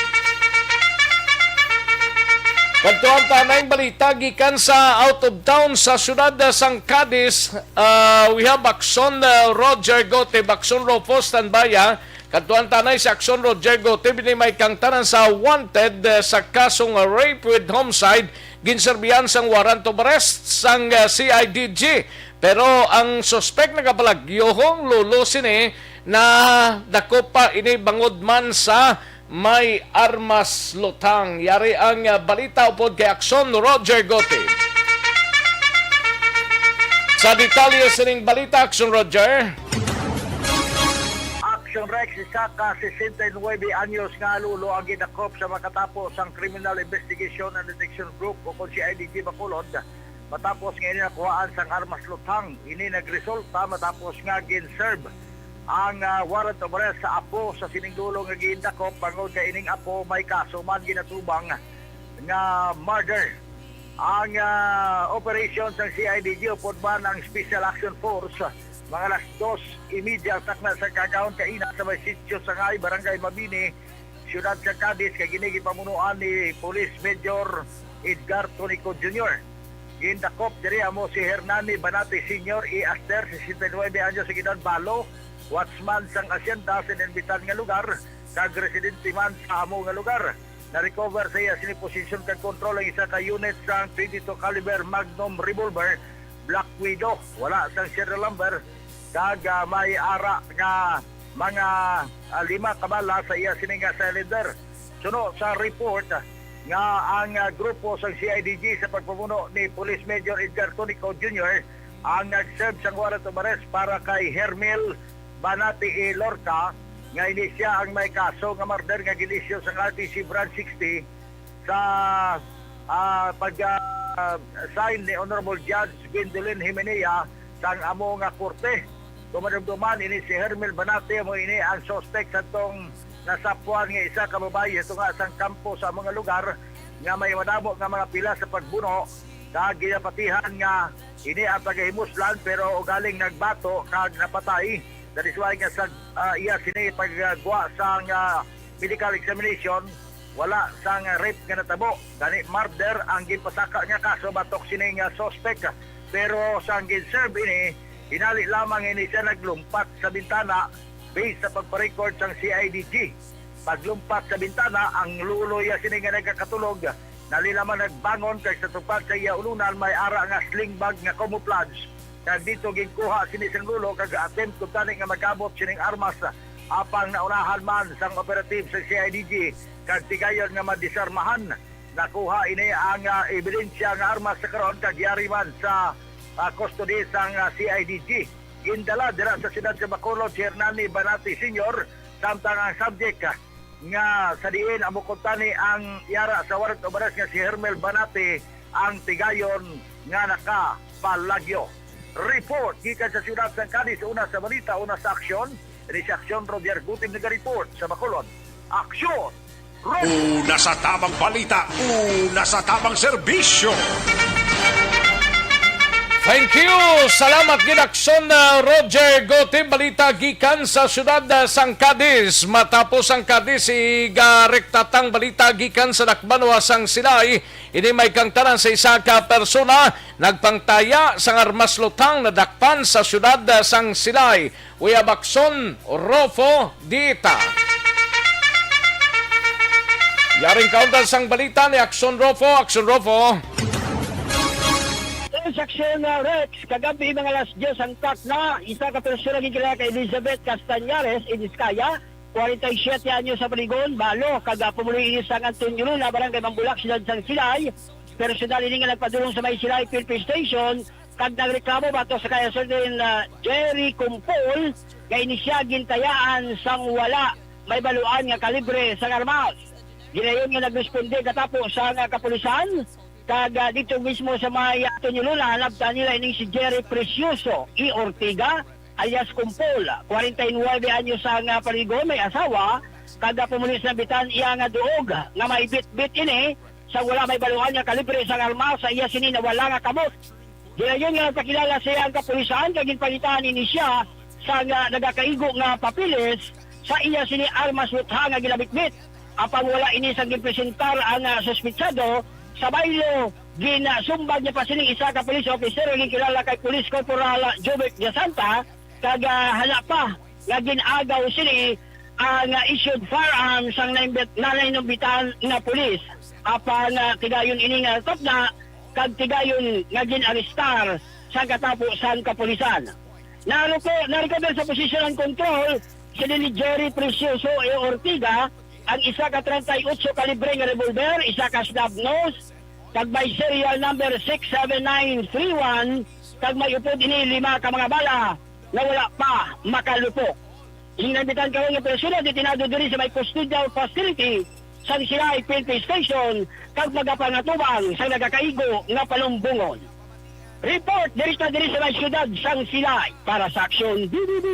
Kadtuan ta na ang balita gikan sa out of town sa siyudad sang Cadiz. Ah, we have Bakson, ah, Roger Gote, Bakson Rufo, standby, ah. Kadtuan ta na si Aksyon Roger Gote, bini may kangtanan sa wanted, ah, sa kasong rape with homicide, ginserbihan sang warrant of arrest sang, ah, C I D G. Pero ang suspek nagapalagyo, Hong, lulo sini, nadakop pa ini bangod man sa may armas lutang. Yari ang, ah, balita upod kay Aksyon Roger Gote. Sa detalye sining balita, Aksyon Roger. Action Rex, isa ka sesenta y nuebe anyos nga lulo ang gidakop sa makatapo sang Criminal Investigation and Detection Group o kon C I D G Bacolod, matapos nga ini nakuhaan sang armas lutang. Ini nagresulta matapos nga gin-serve ang, ah, warrant of arrest sa apo sa sining lulo nga gindakop, bangod kay ining apo may kaso man ginatubang nga murder. Ang, ah, operation sang C I D G upod man ang Special Action Force, mga alas dos y media takna sa kaagahon kaina sa may Sitio Sangay, Barangay Mabini, siyudad sa Cadiz, kag ini gipamunuan ni Police Major Edgar Tonico Junior. Gindakop diri amo si Hernani Banati Senior, E. Aster, sesenta y nuebe anyos ang edad, balo, watchman sang asyenda sa inimbitan nga lugar, kag residente man sa amo nga lugar. Na-recover sa iya sini posesyon kag kontrol ang isa ka unit sang twenty-two caliber Magnum revolver, Black Widow, wala sang serial number, kag, ah, may ara nga mga, ah, lima ka bala sa iya sini nga cylinder. Suno sa report nga ang, ah, grupo sang C I D G sa pagpamuno ni Police Major Edgar Tonico Junior ang nag-serve sang warrant of arrest para kay Hermil Banati E. Lorca, nga ini siya ang may kaso nga murder nga gin-issue sang R T C Branch sixty, sa, ah, pag, ah, sign ni Honorable Judge Gwendolyn Himenea sang amo nga korte. Kung madumduman, ini si Hermel Banate, amo ini ang suspek sa tong nasapwan nga isa ka babayi sa tunga sang kampo sa amo nga lugar nga may madamo nga mga pila sa pagbuno, kag ginapatihan nga ini ang pagahimuslan, pero ugaling nagbato kag napatay. That is why nga sa, ah, iya sini pagwa sang, ah, medical examination, wala sang rape nga natabo. Gani, murder ang ginpasaka nga kaso batok sini nga suspek. Pero sang gin-serve ini, hinali lamang ini siya naglumpat sa bintana based sa pagpa-record sang C I D G. Paglumpat sa bintana, ang luloy sini nga nagakatulog, nali lamang nagbangon kay sa tupad sa iya ulunan may ara nga sling bag nga camouflage. Kag dito ginkuha sini sang lulo kag attempt kuntani nga magabot sining armas. Apang naunahan man sang operative sa C I D G kag tigayon nga madisarmahan. Nakuha ini ang, ah, ebidensya nga armas sa karon kag yari man sa, ah, custody sang, ah, C I D G. Gindala dira sa siyudad sa Bacolod si Hernani Banati Senior, samtang ang subject, ah, nga sa diin amo kuntani ang yara sa warrant of arrest nga si Hermel Banati ang tigayon nga nakapalagyo. Report gikan sa siyudad sang Cadiz, una sa balita, una sa aksyon. Ini si Aksyon Roger Gutim naga-report sa Bacolod. Aksyon! Una sa tamang balita, una sa tamang serbisyo. Thank you. Salamat gid, Aksyon, uh, Roger Gotim. Balita gikan sa siyudad, uh, sang Cadiz. Matapos ang Cadiz, igarekta tang balita gikan sa dakbanwa sang Silay. Ini may kangtanan sa isa ka persona nagpangtaya sang armas luthang nadakpan sa siyudad, uh, sang Silay. We have Aksyon Rofo Dita. Yaring kaundan sang balita ni Aksyon Rofo. Aksyon Rofo. Sa aksyon nga Rex, kagabi mga alas diyes ang takna, isa ka persona ginkilala kay Elizabeth Castañares Idiskaya, kwarenta y siyete anyos sa Paligon, balo, kag, ah, pumuluyo ini sang Antonio Luna, barangay Mambulak, siyudad sang Silay. Personal ini nga nagpadulong sa may Silay P N P Station, kag nagreklamo batok sa kay certain, ah, Jerry Kumpol nga ini siya gintayaan sang wala may baluan nga kalibre sang armas. Gilayon nga nagresponde katapo sang, ah, kapulisan, kag, ah, dito mismo sa may, ah, Antonio Luna, nabtan nila ining si Jerry Precioso E. Ortiga, alias Kumpol, kwarenta y nuwebe anyos ang, ah, paligon, may asawa, kag, ah, pumuli sa bitan iya nga duog nga may bitbit ini sa wala may baluan nga kalibre sang armas sa iya sini nawala nga kamot. Gilayon nga nagpakilala sa iya ang kapulisan kag ginpangitaan ini siya sang, ah, nagakaigo nga papeles sa iya sini armas luthang nga ginabitbit. Apang wala ini sang ginpresentar ang, ah, suspitsado. Sa baylo, ginsumbag niya pa sining isa ka police officer nga ginkilala kay Police Corporal Jovic Jasanta, kag, ah, hala pa nga gin-agaw sini ang, ah, issued firearm sang naimbit-, naninumbitan nga pulis. Apan, ah, tigayon ini nga tapna kag tigayon nga gin-arestar sang katapo sang kapulisan. Naruko-, narecover sa position and control si ni Jerry Precioso E. Ortiga ang isa ka treinta y ocho kalibre nga revolver, isa ka snub nose, kag may serial number six seven nine three one, kag may upod ini lima ka mga bala nga wala pa makalupok. Ang naimbitan karon nga persona detenado diri sa may custodial facility sang Silay P N P Station kag magapangatubang sa nagakaigo nga palumbungon. Report direkta diri sa may siyudad sang Silay para sa Aksyon D D B.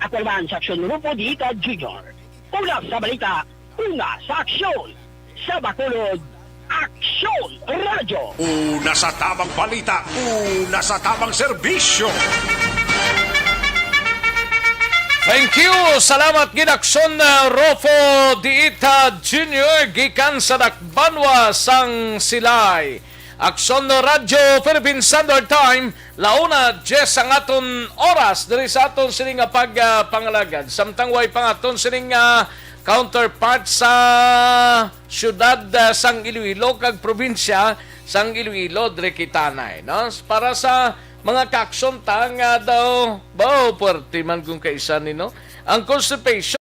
Ako naman sa Aksyon Rupo Dita Junior. Una sa balita, una sa aksyon. Sa Bacolod, Aksyon Radyo. Una sa tamang balita, una sa tamang serbisyo. Thank you. Salamat gid, Aksyon, uh, Rofo Diita Junior gikan sa Dakbanwa sang Silay. Aksyon Radyo Philippine Standard Time, launa diyes ang aton oras diri sa aton sini nga pag, ah, pangalagad. Samtang way pa ang aton sining, ah, counterpart sa siyudad, ah, sang Iloilo kag probinsya sang Iloilo, diri kita na, eh, no? Para sa mga kaaksyon ta nga daw, bao, puwerte man kung kaisa ni, no? Ang constipation.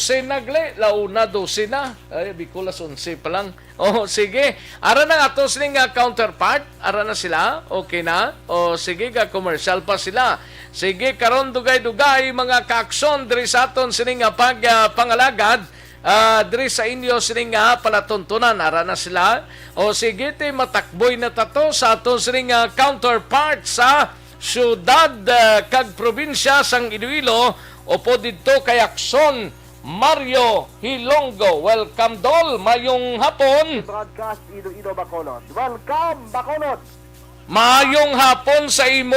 Onse na gali, la una, dose na. Ay, abi ko, las onse pa lang. Oh, sige. Ara na ato sini nga counterpart. Ara na sila. Okay na. Oh, sige, ga commercial pa sila. Sige, karon dugay-dugay, mga kaaksyon, diri sa aton sini nga pag, ah, pangalagad, ah, diri sa inyo sini nga palatuntunan. Ara na sila. O sige, ti matakboy na tato sa aton sini nga counterpart sa syudad, ah, kag probinsya sang Iloilo, upod didto kay Akson Mario Hilonggo. Welcome, Dol. Mayong hapon. Broadcast Iloilo, Bacolod. Welcome, Bacolod. Mayong hapon sa imo,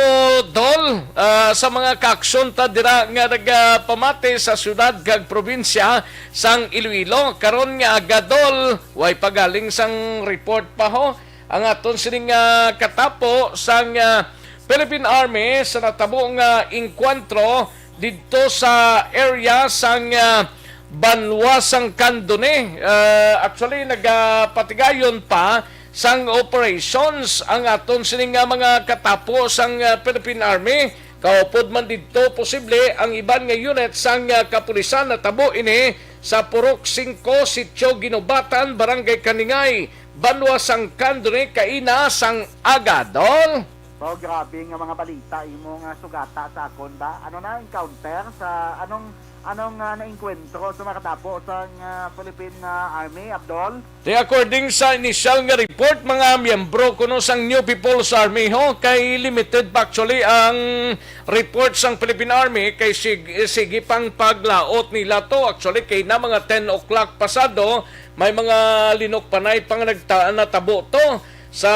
Dol. Ah, sa mga kaaksyon ta dira nga nagapamati sa syudad kag probinsya sang Iloilo. Karon nga aga, Dol, way pagaling sang report pa ho ang aton sining, ah, katapo sang, ah, Philippine Army sa natabo nga engkwentro didto sa area sang, ah, Banwa sang Candone. Ah, actually, nagapatigayon pa sang operations ang aton sining nga mga katapo sang, ah, Philippine Army. Kaupod man didto, posible ang iban nga unit sang, ah, kapulisan. Natabo ini sa Purok Singko, Sitio Ginubatan, Barangay Kaningay, Banwa sang Candone, kaina sang aga, Dol. Wow, grabe nga mga balita imo nga sugata sa akon ba? Ano na encounter sa anong anong, ah, naengkwentro sa mga katapo sang, ah, Philippine, ah, Army, Abdol? Di, according sa initial nga report, mga miyembro kuno sang New People's Army ho, kay limited pa actually ang report sang Philippine Army, kay sig-, sige pang paglaot nila to. Actually, kay na mga ten o'clock pasado, may mga linukpanay pa nga nagta-, natabo to sa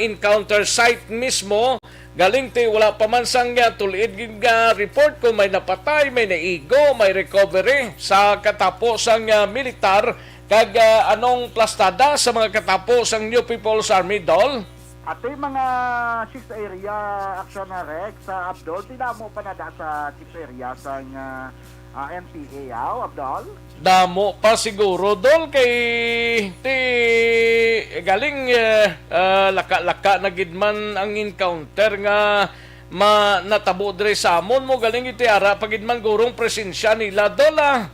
encounter site mismo. Galing ti wala pa man sang, ah, tul-id gid nga report kung may napatay, may naigo, may recovery sa katapo sang, ah, militar kag, ah, anong plastada sa mga katapo sang New People's Army, Dol? Atoy mga six area action na, Rex, sa Abdol, ti damo pa na da sa six area sang, ah, ah, N P A, aw, Abdol? Damo pa siguro, Dol, kay ti galing, eh, ah, laka-laka na gid man ang encounter nga ma-, natabo diri sa amon mo, galing iti ara pa gid man gurong presensya nila, Dol, ah.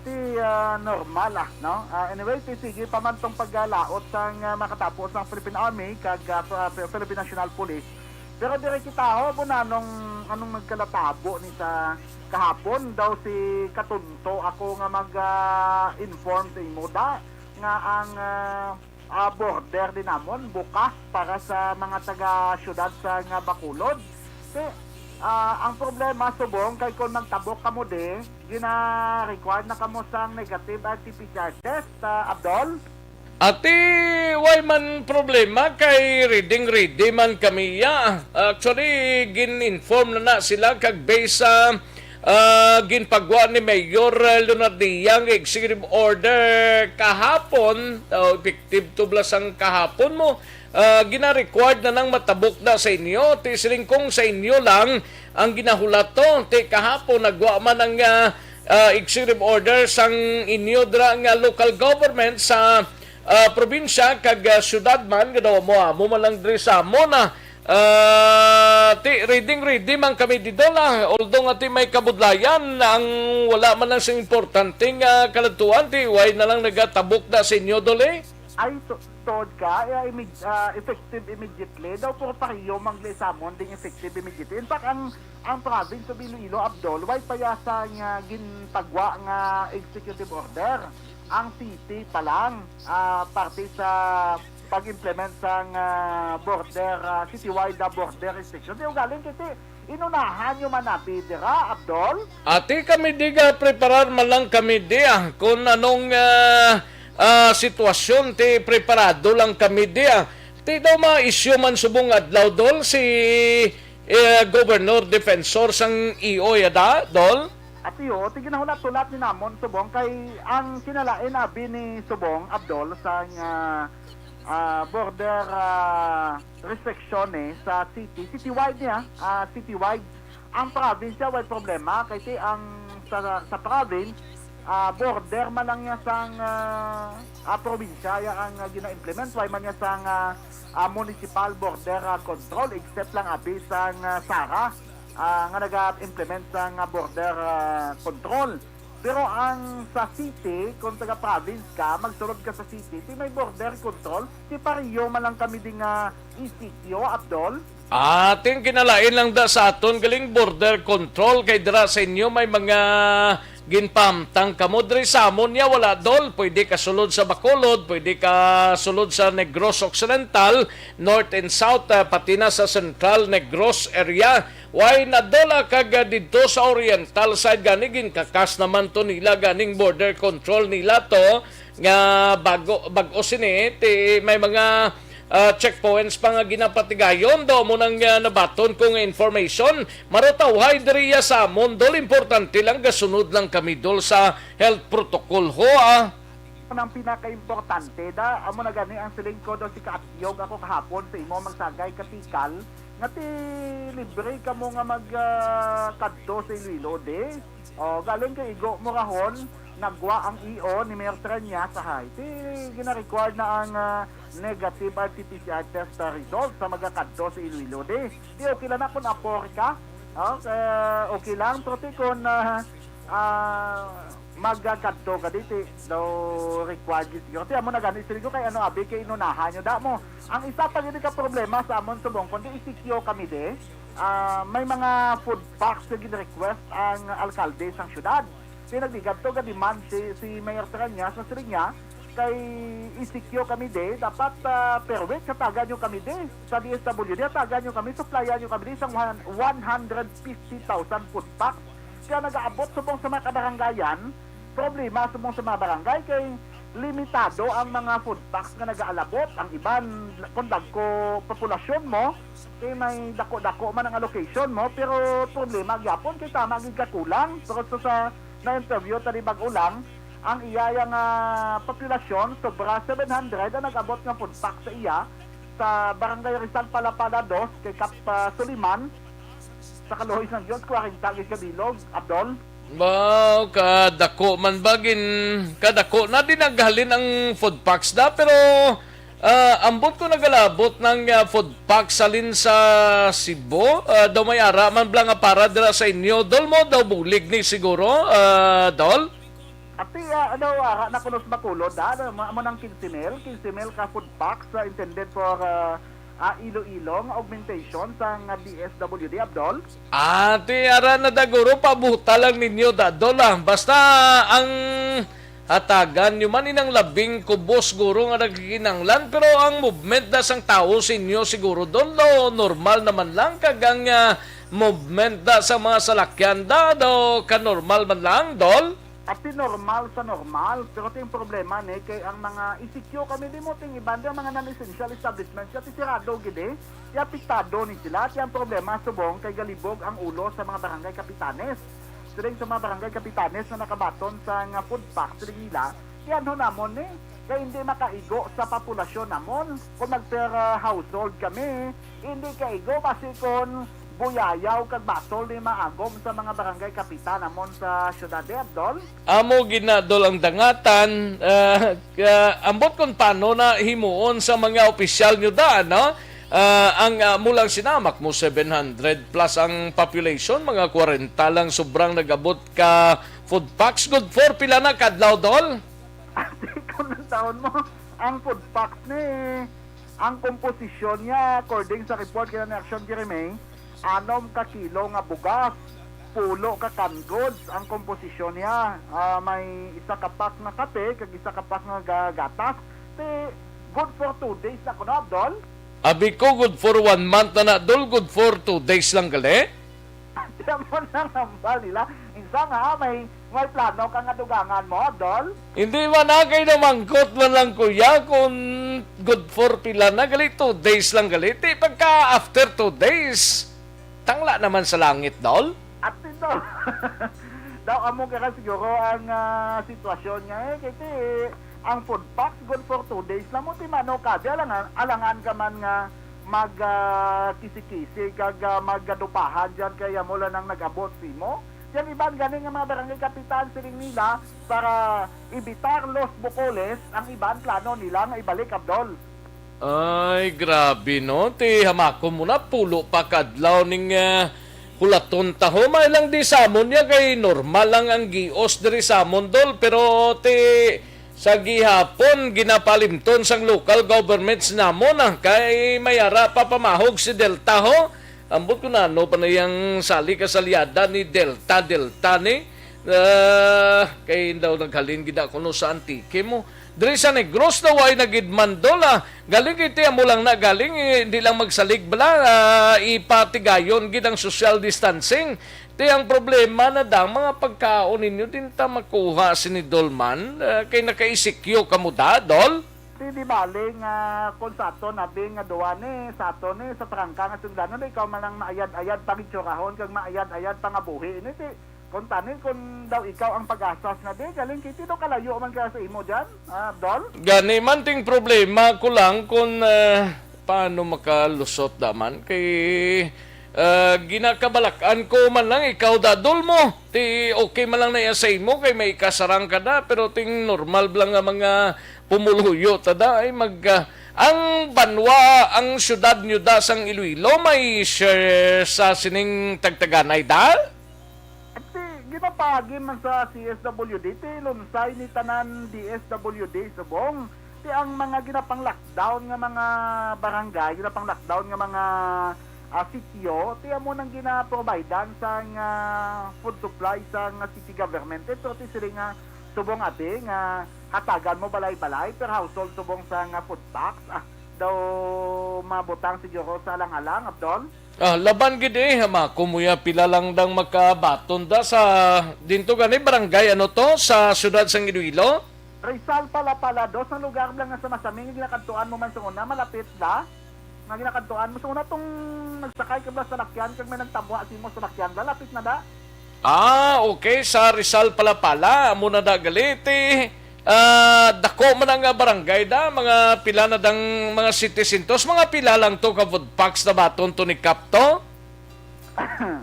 Ti, ah, normal, ah, no? Ah, anyway, ti sige pa man tong paggalaot sang, ah, makatapo sang Philippine Army kag, ah, Philippine National Police. Pero diri kita ho, buna, nung anong nagkalatabo ni sa kahapon daw si Katunto ako nga mag, ah, inform sa imo da nga ang, ah, ah, border din namon bukas para sa mga taga syudad sa nga Bacolod. Ti, ah, ang problema subong kay kung nagtabok kamo di, gina-required na kamo sang negative R T P C R test, ah, Abdol? Ati, way man problema kay ready-ready man kami, ya. Actually, gin-inform na na sila kag based sa, ah, ginpagwa ni Mayor Leonardia nga executive order kahapon, o, effective to bala sang kahapon mo, ah, gina-required na nang matabok na sa inyo. Ti siling kong sa inyo lang ang ginahulat to. Ti kahapon nagwa man ang, ah, ah, executive order sang inyo dira nga local government sa, ah, probinsya kag, ah, syudad man, nga daw mo amo man lang diri sa amo na. Ah, ti ready-ready man kami didto la. Although nga ti may kabudlayan, ang wala man lang sing importante nga kaladtuan, ti way na lang nagatabok na sa inyo, Dol, eh. Ay, to-, tuod ka, eh, immedi-, ah, effective immediately. Daw puro pareho man gali sa amon ding effective immediately. In fact, ang, ang province of Iloilo, Abdol, way pa ya sang, ah, ginpagwa nga executive order. Ang city pa lang, ah, parte sa pag-implement sang, ah, border, ah, citywide, ah, border restriction. Di ugaling kasi inunahan nyo man abi dira, Abdol? Ati kami di ga preparar man lang kami di, ah, kung anong, ah, ah, sitwasyon ti preparado lang kami di, ah. Ti daw ma-issue man subong adlaw, Dol, si, eh, Governor Defensor sang E O yada, Dol? Ati, o, ti ginahulat-hulat ni namon subong kay ang kinalain abi ni subong Abdol sang, ah, ah, border, ah, restriction, eh, sa city, citywide niya, ah, citywide. Ang probinsya, way problema, kay ti ang sa, sa province, ah, border man lang niya sang, ah, ah, probinsya, ya ang, ah, gina-implement, way man niya sang, ah, ah, municipal border, ah, control, except lang abi sang, ah, SARA, ah, nga naga-implement sang, ah, border, ah, control. Pero ang sa city, kung taga-province ka, magsulod ka sa city, ti may border control, ti pareho man lang kami di nga E C Q, Abdol. Ating kinalain lang da sa aton galing border control kay dira sa inyo may mga ginpahamtang kamo diri sa amon niya wala, Dol. Pwede ka sulod sa Bacolod, pwede ka sulod sa Negros Occidental, North and South, ah, pati na sa Central Negros area. Why na, Dol, ah, kag, ah, didto sa Oriental side gani ginkakas naman to nila ganing border control nila to nga bago bag-o sini ti may mga ah, checkpoints pa nga ginapatigayon. Daw mo nang ah, nabaton ko nga information. Marutawhay diriya sa amon, Dol, importante lang gasunod lang kami, Dol, sa health protocol ho, ah. Ang pinakaimportante da, amo na gani ang siling ko do si Kaatyog ako kahapon sa imo magsagay katikal nga ti libre kamo nga mag ah, kadto sa Iloilo di. O, galing kay igo mo rahon, nagwa ang E O ni Mayor Treñas, ahay. Ti gina-required na ang ah, negative R T P C R test ah, result sa magakadto sa Iloilo di. Ti okay lang na kung apor ka. O, eh, okay lang, pero ti kung ah, ah, magakadto ka di, ti daw required gyud siguro. Ti amo na gani, siling ko kay ano, abi, kay inunahan nyo da mo. Ang isa pa gid ka problema sa amon subong, kundi E C Q kami di, ah, may mga food packs nga gin-request ang alkalde sang syudad. Kay nagligad to ga-demand si, si Mayor Treñas, sa siling niya, kay E C Q kami di, dapat ah, per week hatagan nyo kami di. Sa D S W D, hatagan nyo kami, supplyan nyo kami di sang one, one hundred fifty thousand food packs. Kaya nagaabot subong sa mga kabaranggayan, problema subong sa mga barangay kay limitado ang mga food packs nga nagaalabot. Ang iban, kung dagko populasyon mo, kay may dako-dako man ang allocation mo, pero problema gyapon kay tama gid ka kulang. Pero sa, sa na-interview tani bag-o lang, ang iya nga populasyon sobra seven hundred ang nag-abot nga food pack sa iya sa Barangay Rizal Palapala dos kay Kap ah, Suliman. Sa kaluoy sang Dios, kwarenta gid ka bilog, Abdol. Wow, kadako man ba gin kadako na din naghalin ang food packs da, pero ah, ambot ko nagalabot ng ah, food packs halin sa Cebu. Ah, daw may ara man bala nga para dira sa inyo. Dol mo daw bulig ni siguro, ah, Dol? Ati, ah, ano, ara na kuno sa Bacolod, ah, ano, mo, mo nang quince mil, quince mil ka food packs ah, intended for ah, ah, Iloilo nga augmentation sang ah, D S W D, Abdol. Ati, ara na da guro, pabuta lang ninyo da, Dol, ah. Basta ang hatagan nyo man inang labing kubos guro nga nagkinahanglan, pero ang movement da sang tawo sa inyo siguro, Dol, do, normal naman lang, kag ang ah, movement da sa mga salakyan da, do, kanormal man lang, Dol? Ati, normal sa normal, pero ting problema ni kay ang mga E C Q kami di mo ting iban di ang mga non-essential establishments, ati sirado gid eh. Ti apektado ni sila, ti ang problema subong kay galibog ang ulo sa mga barangay kapitanes. Siling sa mga barangay kapitanes nga nakabaton sa nga food pack siling nila, ti anho namon ni kay hindi makaigo sa populasyon namon. Kung mag per ah, household kami, hindi kaigo basi kon buyayaw kag batol ni maagom sa mga barangay kapitan namon sa syudad, eh, Abdol. Amo gid na, Dol, ang dangatan, ah, ka- ambot kung paano na himuon sa mga opisyal nyo da, no? Ah, ang ah, mulang sinamak mo seven hundred plus ang population, mga kwarenta lang sobrang nag-abot ka food packs. Good for pila na kadlaw, Dol? Ati, kung ang taon mo, ang food packs ni, ang komposisyon niya, according sa report kina ni Action Jeremy, anom ka kilo nga bugas, pulo ka canned goods ang komposisyon niya. Ah, may isa ka pack nga kape, kag isa ka pack nga ga- gatas. Ti, good for two days na kuno, Abdol. Abi ko, good for one month na na, Dol. Good for two days lang gali. Diyan mo nang hambal nila. Insa nga, may, may plano ka nga dugangan mo, Dol? Hindi man na kay namangkot man lang, kuya, kung good for pila na gali, two days lang gali. Ti pagka after two days, tangla naman sa langit, Dol. At ito, daw amo ka siguro ang ah, sitwasyon nga eh. Kay ti, ang food packs, good for two days lang mo. Ti mano ka, di alangan, alangan ka man nga mag ah, kisi-kisi kag ah, magadupahan dyan kay amo lang nang nag-abot simo. Yang iban gani nga mga barangay kapitan siling nila para evitar los bukoles, ang iban plano nila nga ibalik, Abdol. Ay, grabe, no? Ti hamakon mo na, pulo pa kadlaw ning ah, Pulaton ta ho, may lang di sa amon niya kay normal lang ang gios diri sa amon, Dol, pero ti sa gihapon ginapalimton sang local governments namon, ah, kay may ara pa pamahog si Delta ho. Ambot ko na ano pa na yang sali ka salyada ni Delta, Delta ni. Ah, kay daw naghalin gid ako no sa Antique mo. Diri sa Negros daw ay nagidman, Dol, ah. Galing kay ti amo lang na galing, eh, hindi lang magsalig bala, ah, ipatigayon gid ang social distancing. Ti ang problema na dang mga pagkaon ninyo din ta makuha sini Dol man, ah, kay nakaisikyo kamo da, Dol? Ti di bali nga kung sa aton abi nga duwa ni, sa aton ni, sa prangka nga sundalo ni, ikaw man ang maayad-ayad pangitsurahon kag maayad-ayad pangabuhi ni, ti kung tanin kung daw ikaw ang pag-asas na di, galing kiti daw kalayo man ka sa imo dyan, ah, Dol? Gani man ting problema ko lang kung, ah, paano makalusot daman kay, ah, ginakabalakan ko man lang ikaw da, Dol, mo. Ti okay man lang na iya sa imo kay may kasarang ka da, pero ting normal lang nga mga pumuluyo ta da ay mag, ah, ang banwa, ang syudad nyo da sang Iloilo may share sa sining tagtaganay da? Ti, ginapaagi man sa C S W D, ti lunsay ni tanan D S W D subong. Ti ang mga ginapang-lockdown nga mga barangay, ginapang-lockdown nga mga, ah, sityo, ti amo nang ginaprovidean sang, ah, food supply sang city government. Ito ti sila nga subong abi nga hatagan mo balay-balay per household subong sang, ah, food packs. Ah, daw mabutang siguro sa alang-alang, Abdon? Ah, laban gid eh, ma, kumuya pila lang dang makabaton da sa dinto gani barangay, ano to, sa siyudad sang Iloilo? Rizal, Palapala, dos ang lugar lang nga sa Masaming nga ginakadtuan mo man sa una, malapit la. Nga ginakadtuan mo sa una tong nagsakay ka bala sa salakyan kag may nagtabwa sa imo salakyan, malapit na da. Ah, okay, sa Rizal, Palapala, amo na da gali ti, ah, dako man ang, ah, barangay da, mga pila na dang mga setecientos, mga pila lang to ka food packs na baton to ni Kap to?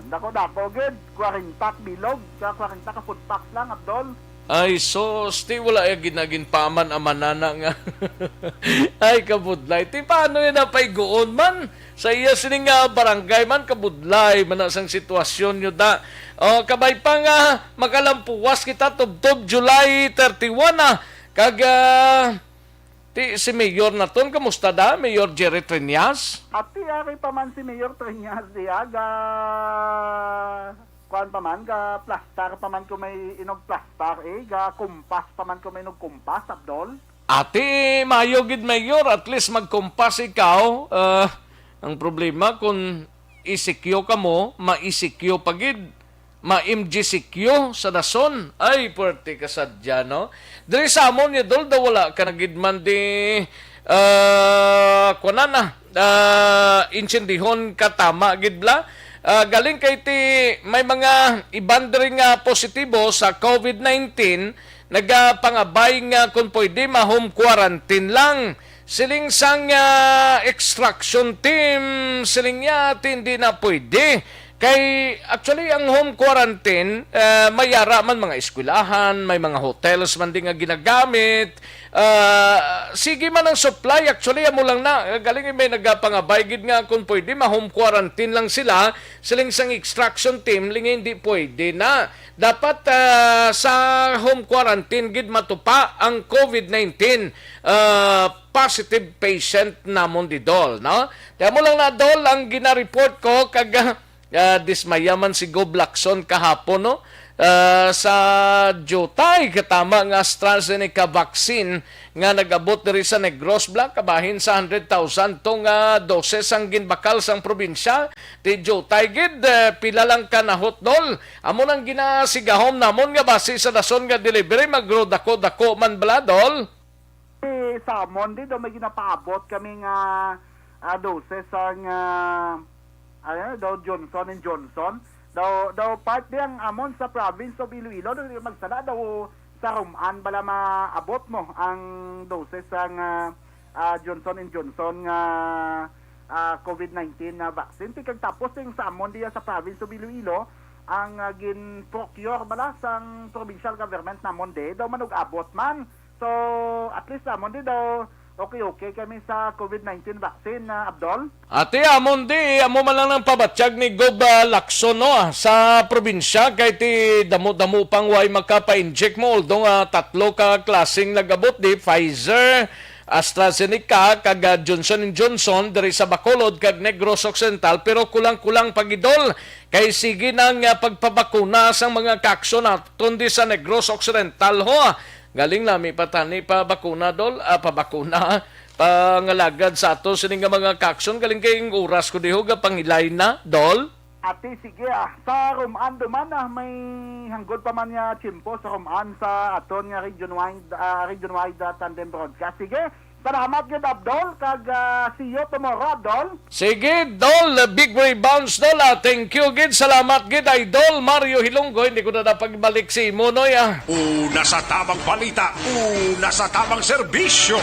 Dako-dako gid, kwarenta ka bilog, ka kwarenta ka food packs lang, Abdol. Ay, sus, ti wala ya ginagin paman amanana nga. Ay, kabudlay. Ti paano yun napayguon man? Sa iya sining nga barangay man, kabudlay man na sang sitwasyon nyo da. O, kabay pa nga makalampuwas kita tubtob July thirty-one na. Kag, ah, ti, si Mayor naton, kamusta da? Mayor Jerry Treñas? Ati, ari pa man si Mayor Treñas diya, ga, kuan pa man, ga plastar pa man kung may inog plastar, eh, ga kumpas pa man kung may inog kumpas, Abdol. Ati, mayo gid, Mayor, at least magkumpas ikaw. Ah, ang problema, kung isikyo ka mo, maisikyo pa gid, ma-M G C Q sa dason. Ay, puwerte ka sadya, no? Diri sa amon, Idol, daw wala ka na gid man di, ah, kuwanan na, ah, intsindihon ka tama gid bala. Ah, galing kay ti may mga iban diri nga positibo sa COVID nineteen, nagapangabay nga kung pwede ma-home quarantine lang. Siling sang, ah, extraction team, siling niya, ti hindi na pwede. Kay, actually, ang home quarantine, ah, may ara man mga eskwelahan, may mga hotels man din nga ginagamit. Ah, sige man ang supply, actually, amo lang na, galing may nagapangabay gid nga kung pwede, ma-home quarantine lang sila, siling sang extraction team, lingi hindi pwede na. Dapat, ah, sa home quarantine gid matupa ang COVID nineteen, ah, positive patient namon di, Dol, no? Kaya mo lang na, Dol, ang gina-report ko kag, ah, dismaya man si Gob Lacson kahapon, no? Ah, sa diutay, katama nga AstraZeneca vaccine nga nag-abot diri sa Negros, bala, kabahin sa hundred thousand to nga doses ang ginbakal sang probinsya. Ti diutay gid, eh, pila lang ka nahot, Dol. Amo nang ginasigahom namon nga basi sa dason nga delivery, magrodako-dako man bala, Dol? Eh, sa amon di daw may ginapaabot kami nga, ah, doses sang, ah, ano daw, Johnson and Johnson. Daw, daw part di ang amon sa province of Iloilo, daw di magsala daw sa Roman bala maabot mo ang doses sang, ah, ah, Johnson and Johnson nga, ah, COVID nineteen na vaccine. Ti kag tapos ting sa amon diya sa province of Iloilo, ang, ah, gin-procure bala sang provincial government namon di daw manug-abot man. So, at least namon di daw Okay, okay kami sa covid nineteen vaccine, ah, Abdol. Ati, amon di, amo man lang ang pabatyag ni Gob, ah, Lacson, no, ah, sa probinsya, kay ti damo-damo pang way makapa-inject mo, although, ah, tatlo ka klaseng nag-abot di, Pfizer, AstraZeneca, kag, ah, Johnson and Johnson diri sa Bacolod kag Negros Occidental, pero kulang-kulang pa gid, Dol, kay sige na nga pagpabakuna sang mga kaakson naton di sa Negros Occidental, ho. Galing lami pa tani pa bakuna, Dol, ah, pa bakuna, pangalagad sa ato sini nga mga kaakson. Galing kay ang oras ko diho gapangilay na, Dol. Ati, sige, ah. Sa Roman duman, ah, may hanggod pa man nga tiyempo sa Roman sa aton nga region wide, ah, region wide, ah, tandem broadcast. Sige, salamat gid, Abdol, kag, ah, see you tomorrow, Abdol. Sige, Dol, big rebounds, Dol, ah. Thank you gid. Salamat gid, Idol Mario Hilonggo. Hindi ko na napagbalik si imo, Noy, ah. Una sa tamang balita, una sa tamang serbisyo.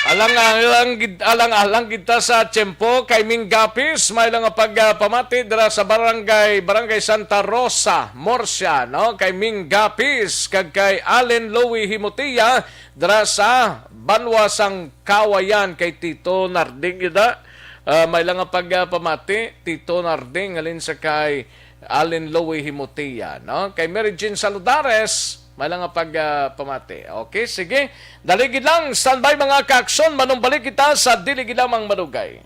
Alang-alang gid, alang-alang gid ta sa tiyempo kay Ming Gapis, may lang nga pagpamati dira sa barangay, Barangay Santa Rosa, Murcia, no? Kay Ming Gapis kag kay Allen Louie Himutia dira sa Banwa sang Kawayan kay Tito Narding gid, ah. Ah, may lang nga pagpamati, Tito Narding, halin sa kay Allen Louie Himutia, no? Kay Mary Jean Saludares, may lang nga pagpamati. Okay, sige. Dali gid lang, standby mga kaakson, manumbalik kita sa dili gid lamang madugay.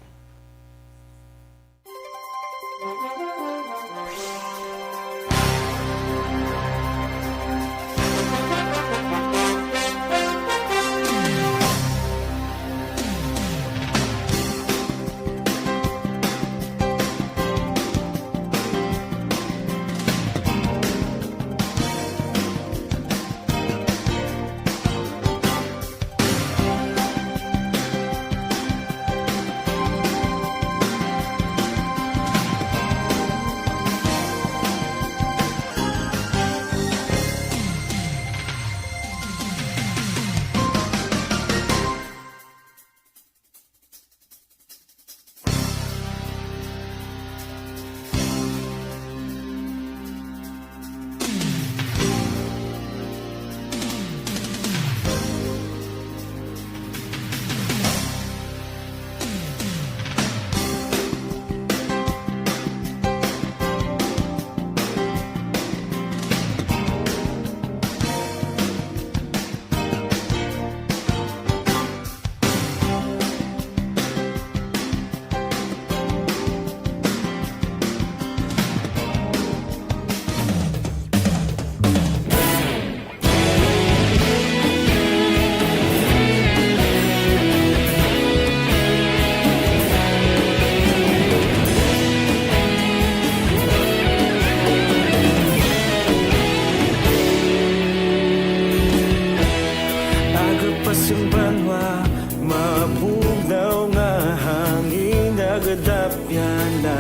Aga pa sang banwa, mabugnaw nga hangin nagadapyan na.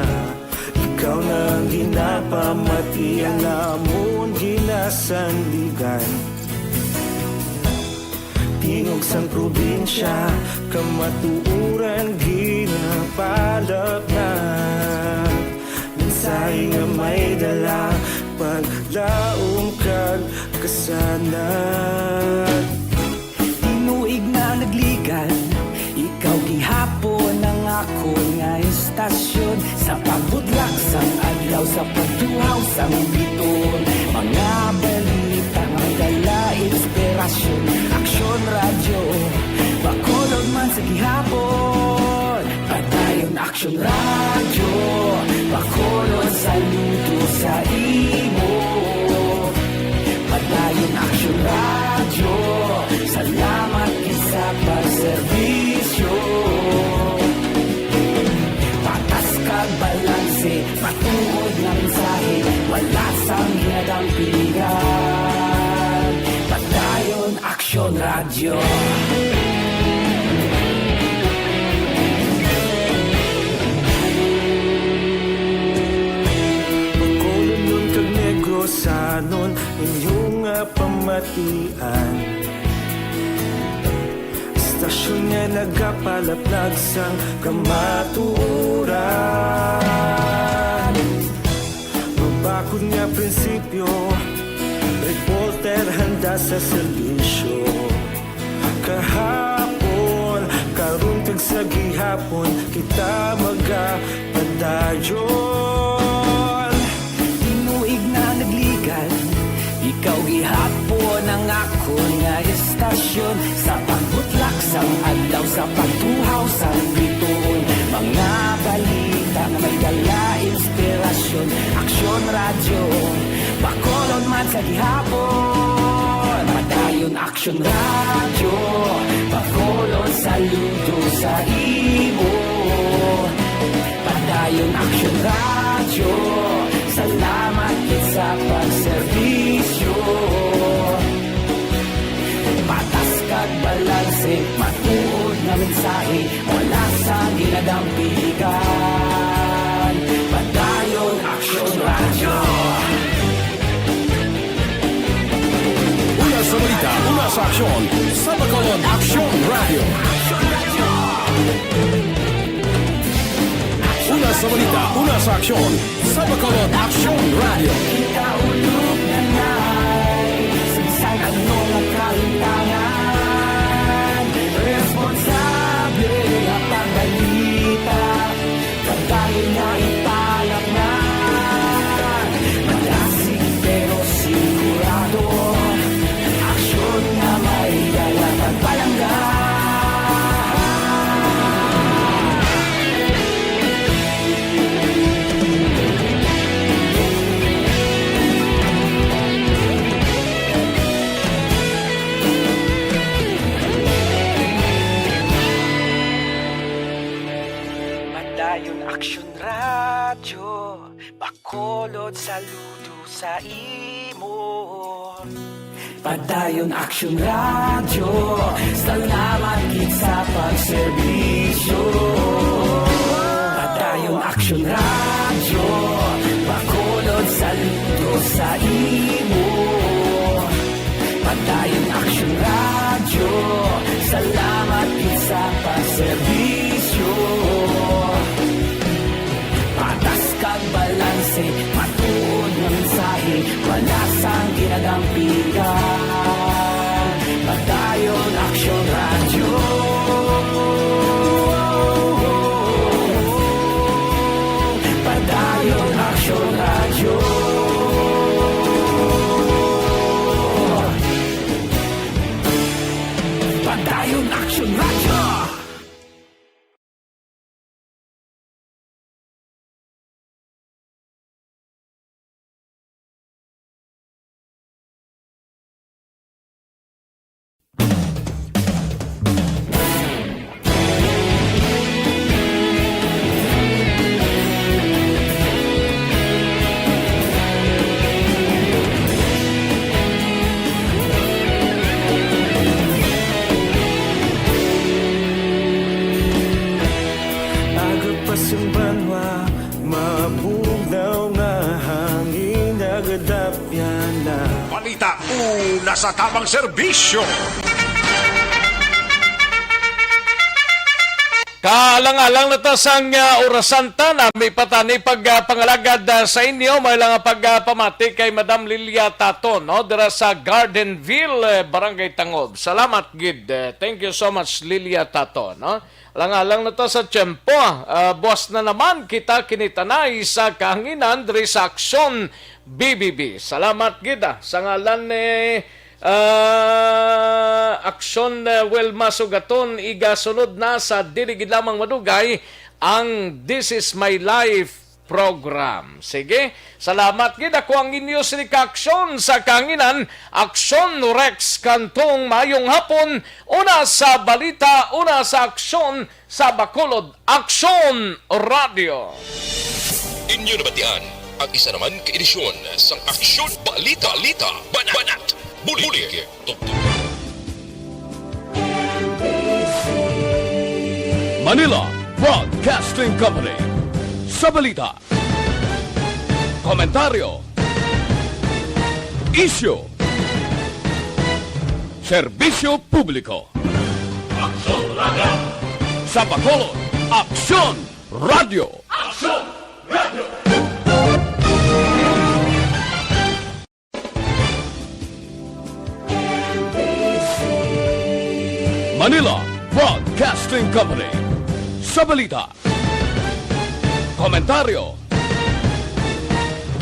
Ikaw na ang ginapamati, ang amon ginasandigan. Tingog sang probinsya, kamatuoran ginapalapnag. Mensahe nga may dala, paglaom kag kasanag. Tinuig na nagligan, ikaw gihapon ang akon nga estasyon. Sa pagbutlak sang adlaw, sa pagtuhaw sang biton, mga balita may dala inspirasyon. Aksyon Radyo, Bacolod man sa gihapon. Padayon Aksyon Radyo, Bacolod, saludo sa imo. Padayon Aksyon Radyo, salamat gid sa pagserbisyo. Patas kag balanse, matuod nga mensahe, wala sang ginadampingan. Padayon Aksyon Radyo. Bacolodnon kag Negrosanon, inyo nga pamatian. Estasyon nga nagapalaplag sang kamatuoran. Mabakod nga prinsipyo, reporter handa sa serbisyo. Kahapon, karon, kag sa gihapon, kita magapadayon. Tinuig na nagligad, ikaw gihapon ang akon nga estasyon. Sa pagbutlak sang adlaw, sa pagtuhaw sang bituon, mga balita nga may dala inspirasyon. Aksyon Radyo, Bacolod man sa gihapon. Padayon Aksyon Radyo, Bacolod, saludo sa imo. Padayon Aksyon Radyo, salamat gid sa pagserbisyo. Patas kag balanse, matuod nga mensahe, wala sang ginadampigan. Padayon Aksyon Radyo. Una sa balita, una sa aksyon, sa Bacolod Aksyon Radyo. Una sa balita, una sa aksyon, sa Bacolod Aksyon Radyo. Kita ulog na nay, sa bisan ano nga kalimtangan, responsable nga pagbalita, pagdayon nga ipalamnan. Madasig pero sigurado, aksyon nga may dala pagpalangga. Padayon Aksyon Radyo, Bacolod, saludo sa imo. Padayon Aksyon Radyo, salamat gid sa pagserbisyo. Padayon Aksyon Radyo, Bacolod, saludo sa imo. Padayon Aksyon Radyo, salamat gid sa pagserbisyo. Patas kag balanse, matuod nga mensahe, wala sang ginadampigan. Padayon Aksyon Radyo. Padayon Aksyon Radyo. Padayon Aksyon Radyo. Aga pa sang banwa, mabugnaw nga hangin, nagadapyan na. Balita una sa tamang serbisyo. Kaalang-alang na ta sang, ah, orasan ta, nami pa tani pag, ah, pangalagad, ah, sa inyo, may lang pag, ah, pamati kay Madam Lilia Tato, no, dira sa Gardenville, eh, Barangay Tangob. Salamat gid. Eh, thank you so much, Lilia Tato, no. Alang-alang na ta sa tiyempo. Ah, buwas na naman kita kinitanay sa kahanginan diri sa Aksyon B B B. Salamat gid, ah, sa ngalan ni, ah, Aksyon, eh, Wilma Sugaton. Igasunod na sa dili gid lamang madugay ang This Is My Life program. Sige, salamat gid. Ako ang inyo sini ka Aksyon sa kahanginan, Aksyon Rex Cantong. Maayong hapon. Una sa balita, una sa aksyon sa Bacolod, Aksyon Radio. Inyo nabatian ang isa naman ka edisyon sang Aksyon Balita, Balita, Banat, Banat, Bulig, Tuktok. Manila Broadcasting Company. Sa balita, komentaryo, isyu, serbisyo publiko. Aksyon Radio. Sa Bacolod, Aksyon Radio. Aksyon Radio. Manila Broadcasting Company. Sa balita, komentaryo,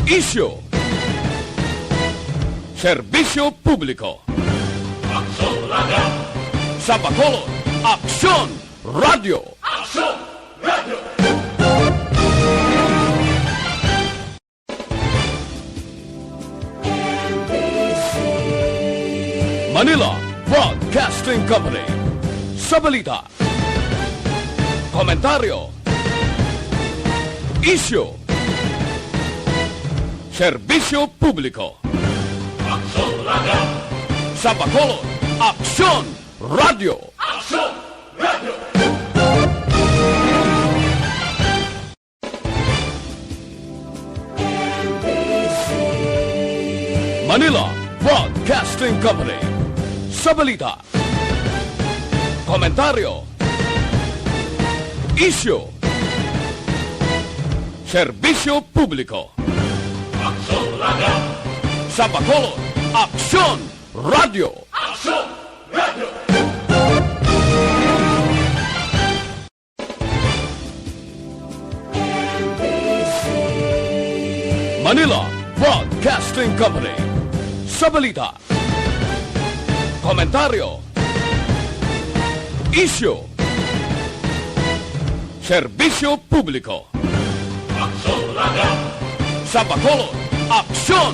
isyu, serbisyo publiko. Aksyon Radio. Sa Bacolod, Aksyon Radio. Aksyon Radio. Manila Broadcasting Company. Sa balita, komentaryo, isyu, serbisyo publiko. Aksyon Radio. Sa Bacolod, Aksyon Radio. Aksyon Radio. Manila Broadcasting Company. Sa balita, komentaryo, isyu, serbisyo publiko. Aksyon Radio. Sa Bacolod, Aksyon Radio. Aksyon Radio. Manila Broadcasting Company. Sa balita, komentaryo, isyu, serbisyo publiko. Aksyon Radio. Sa Bacolod, Aksyon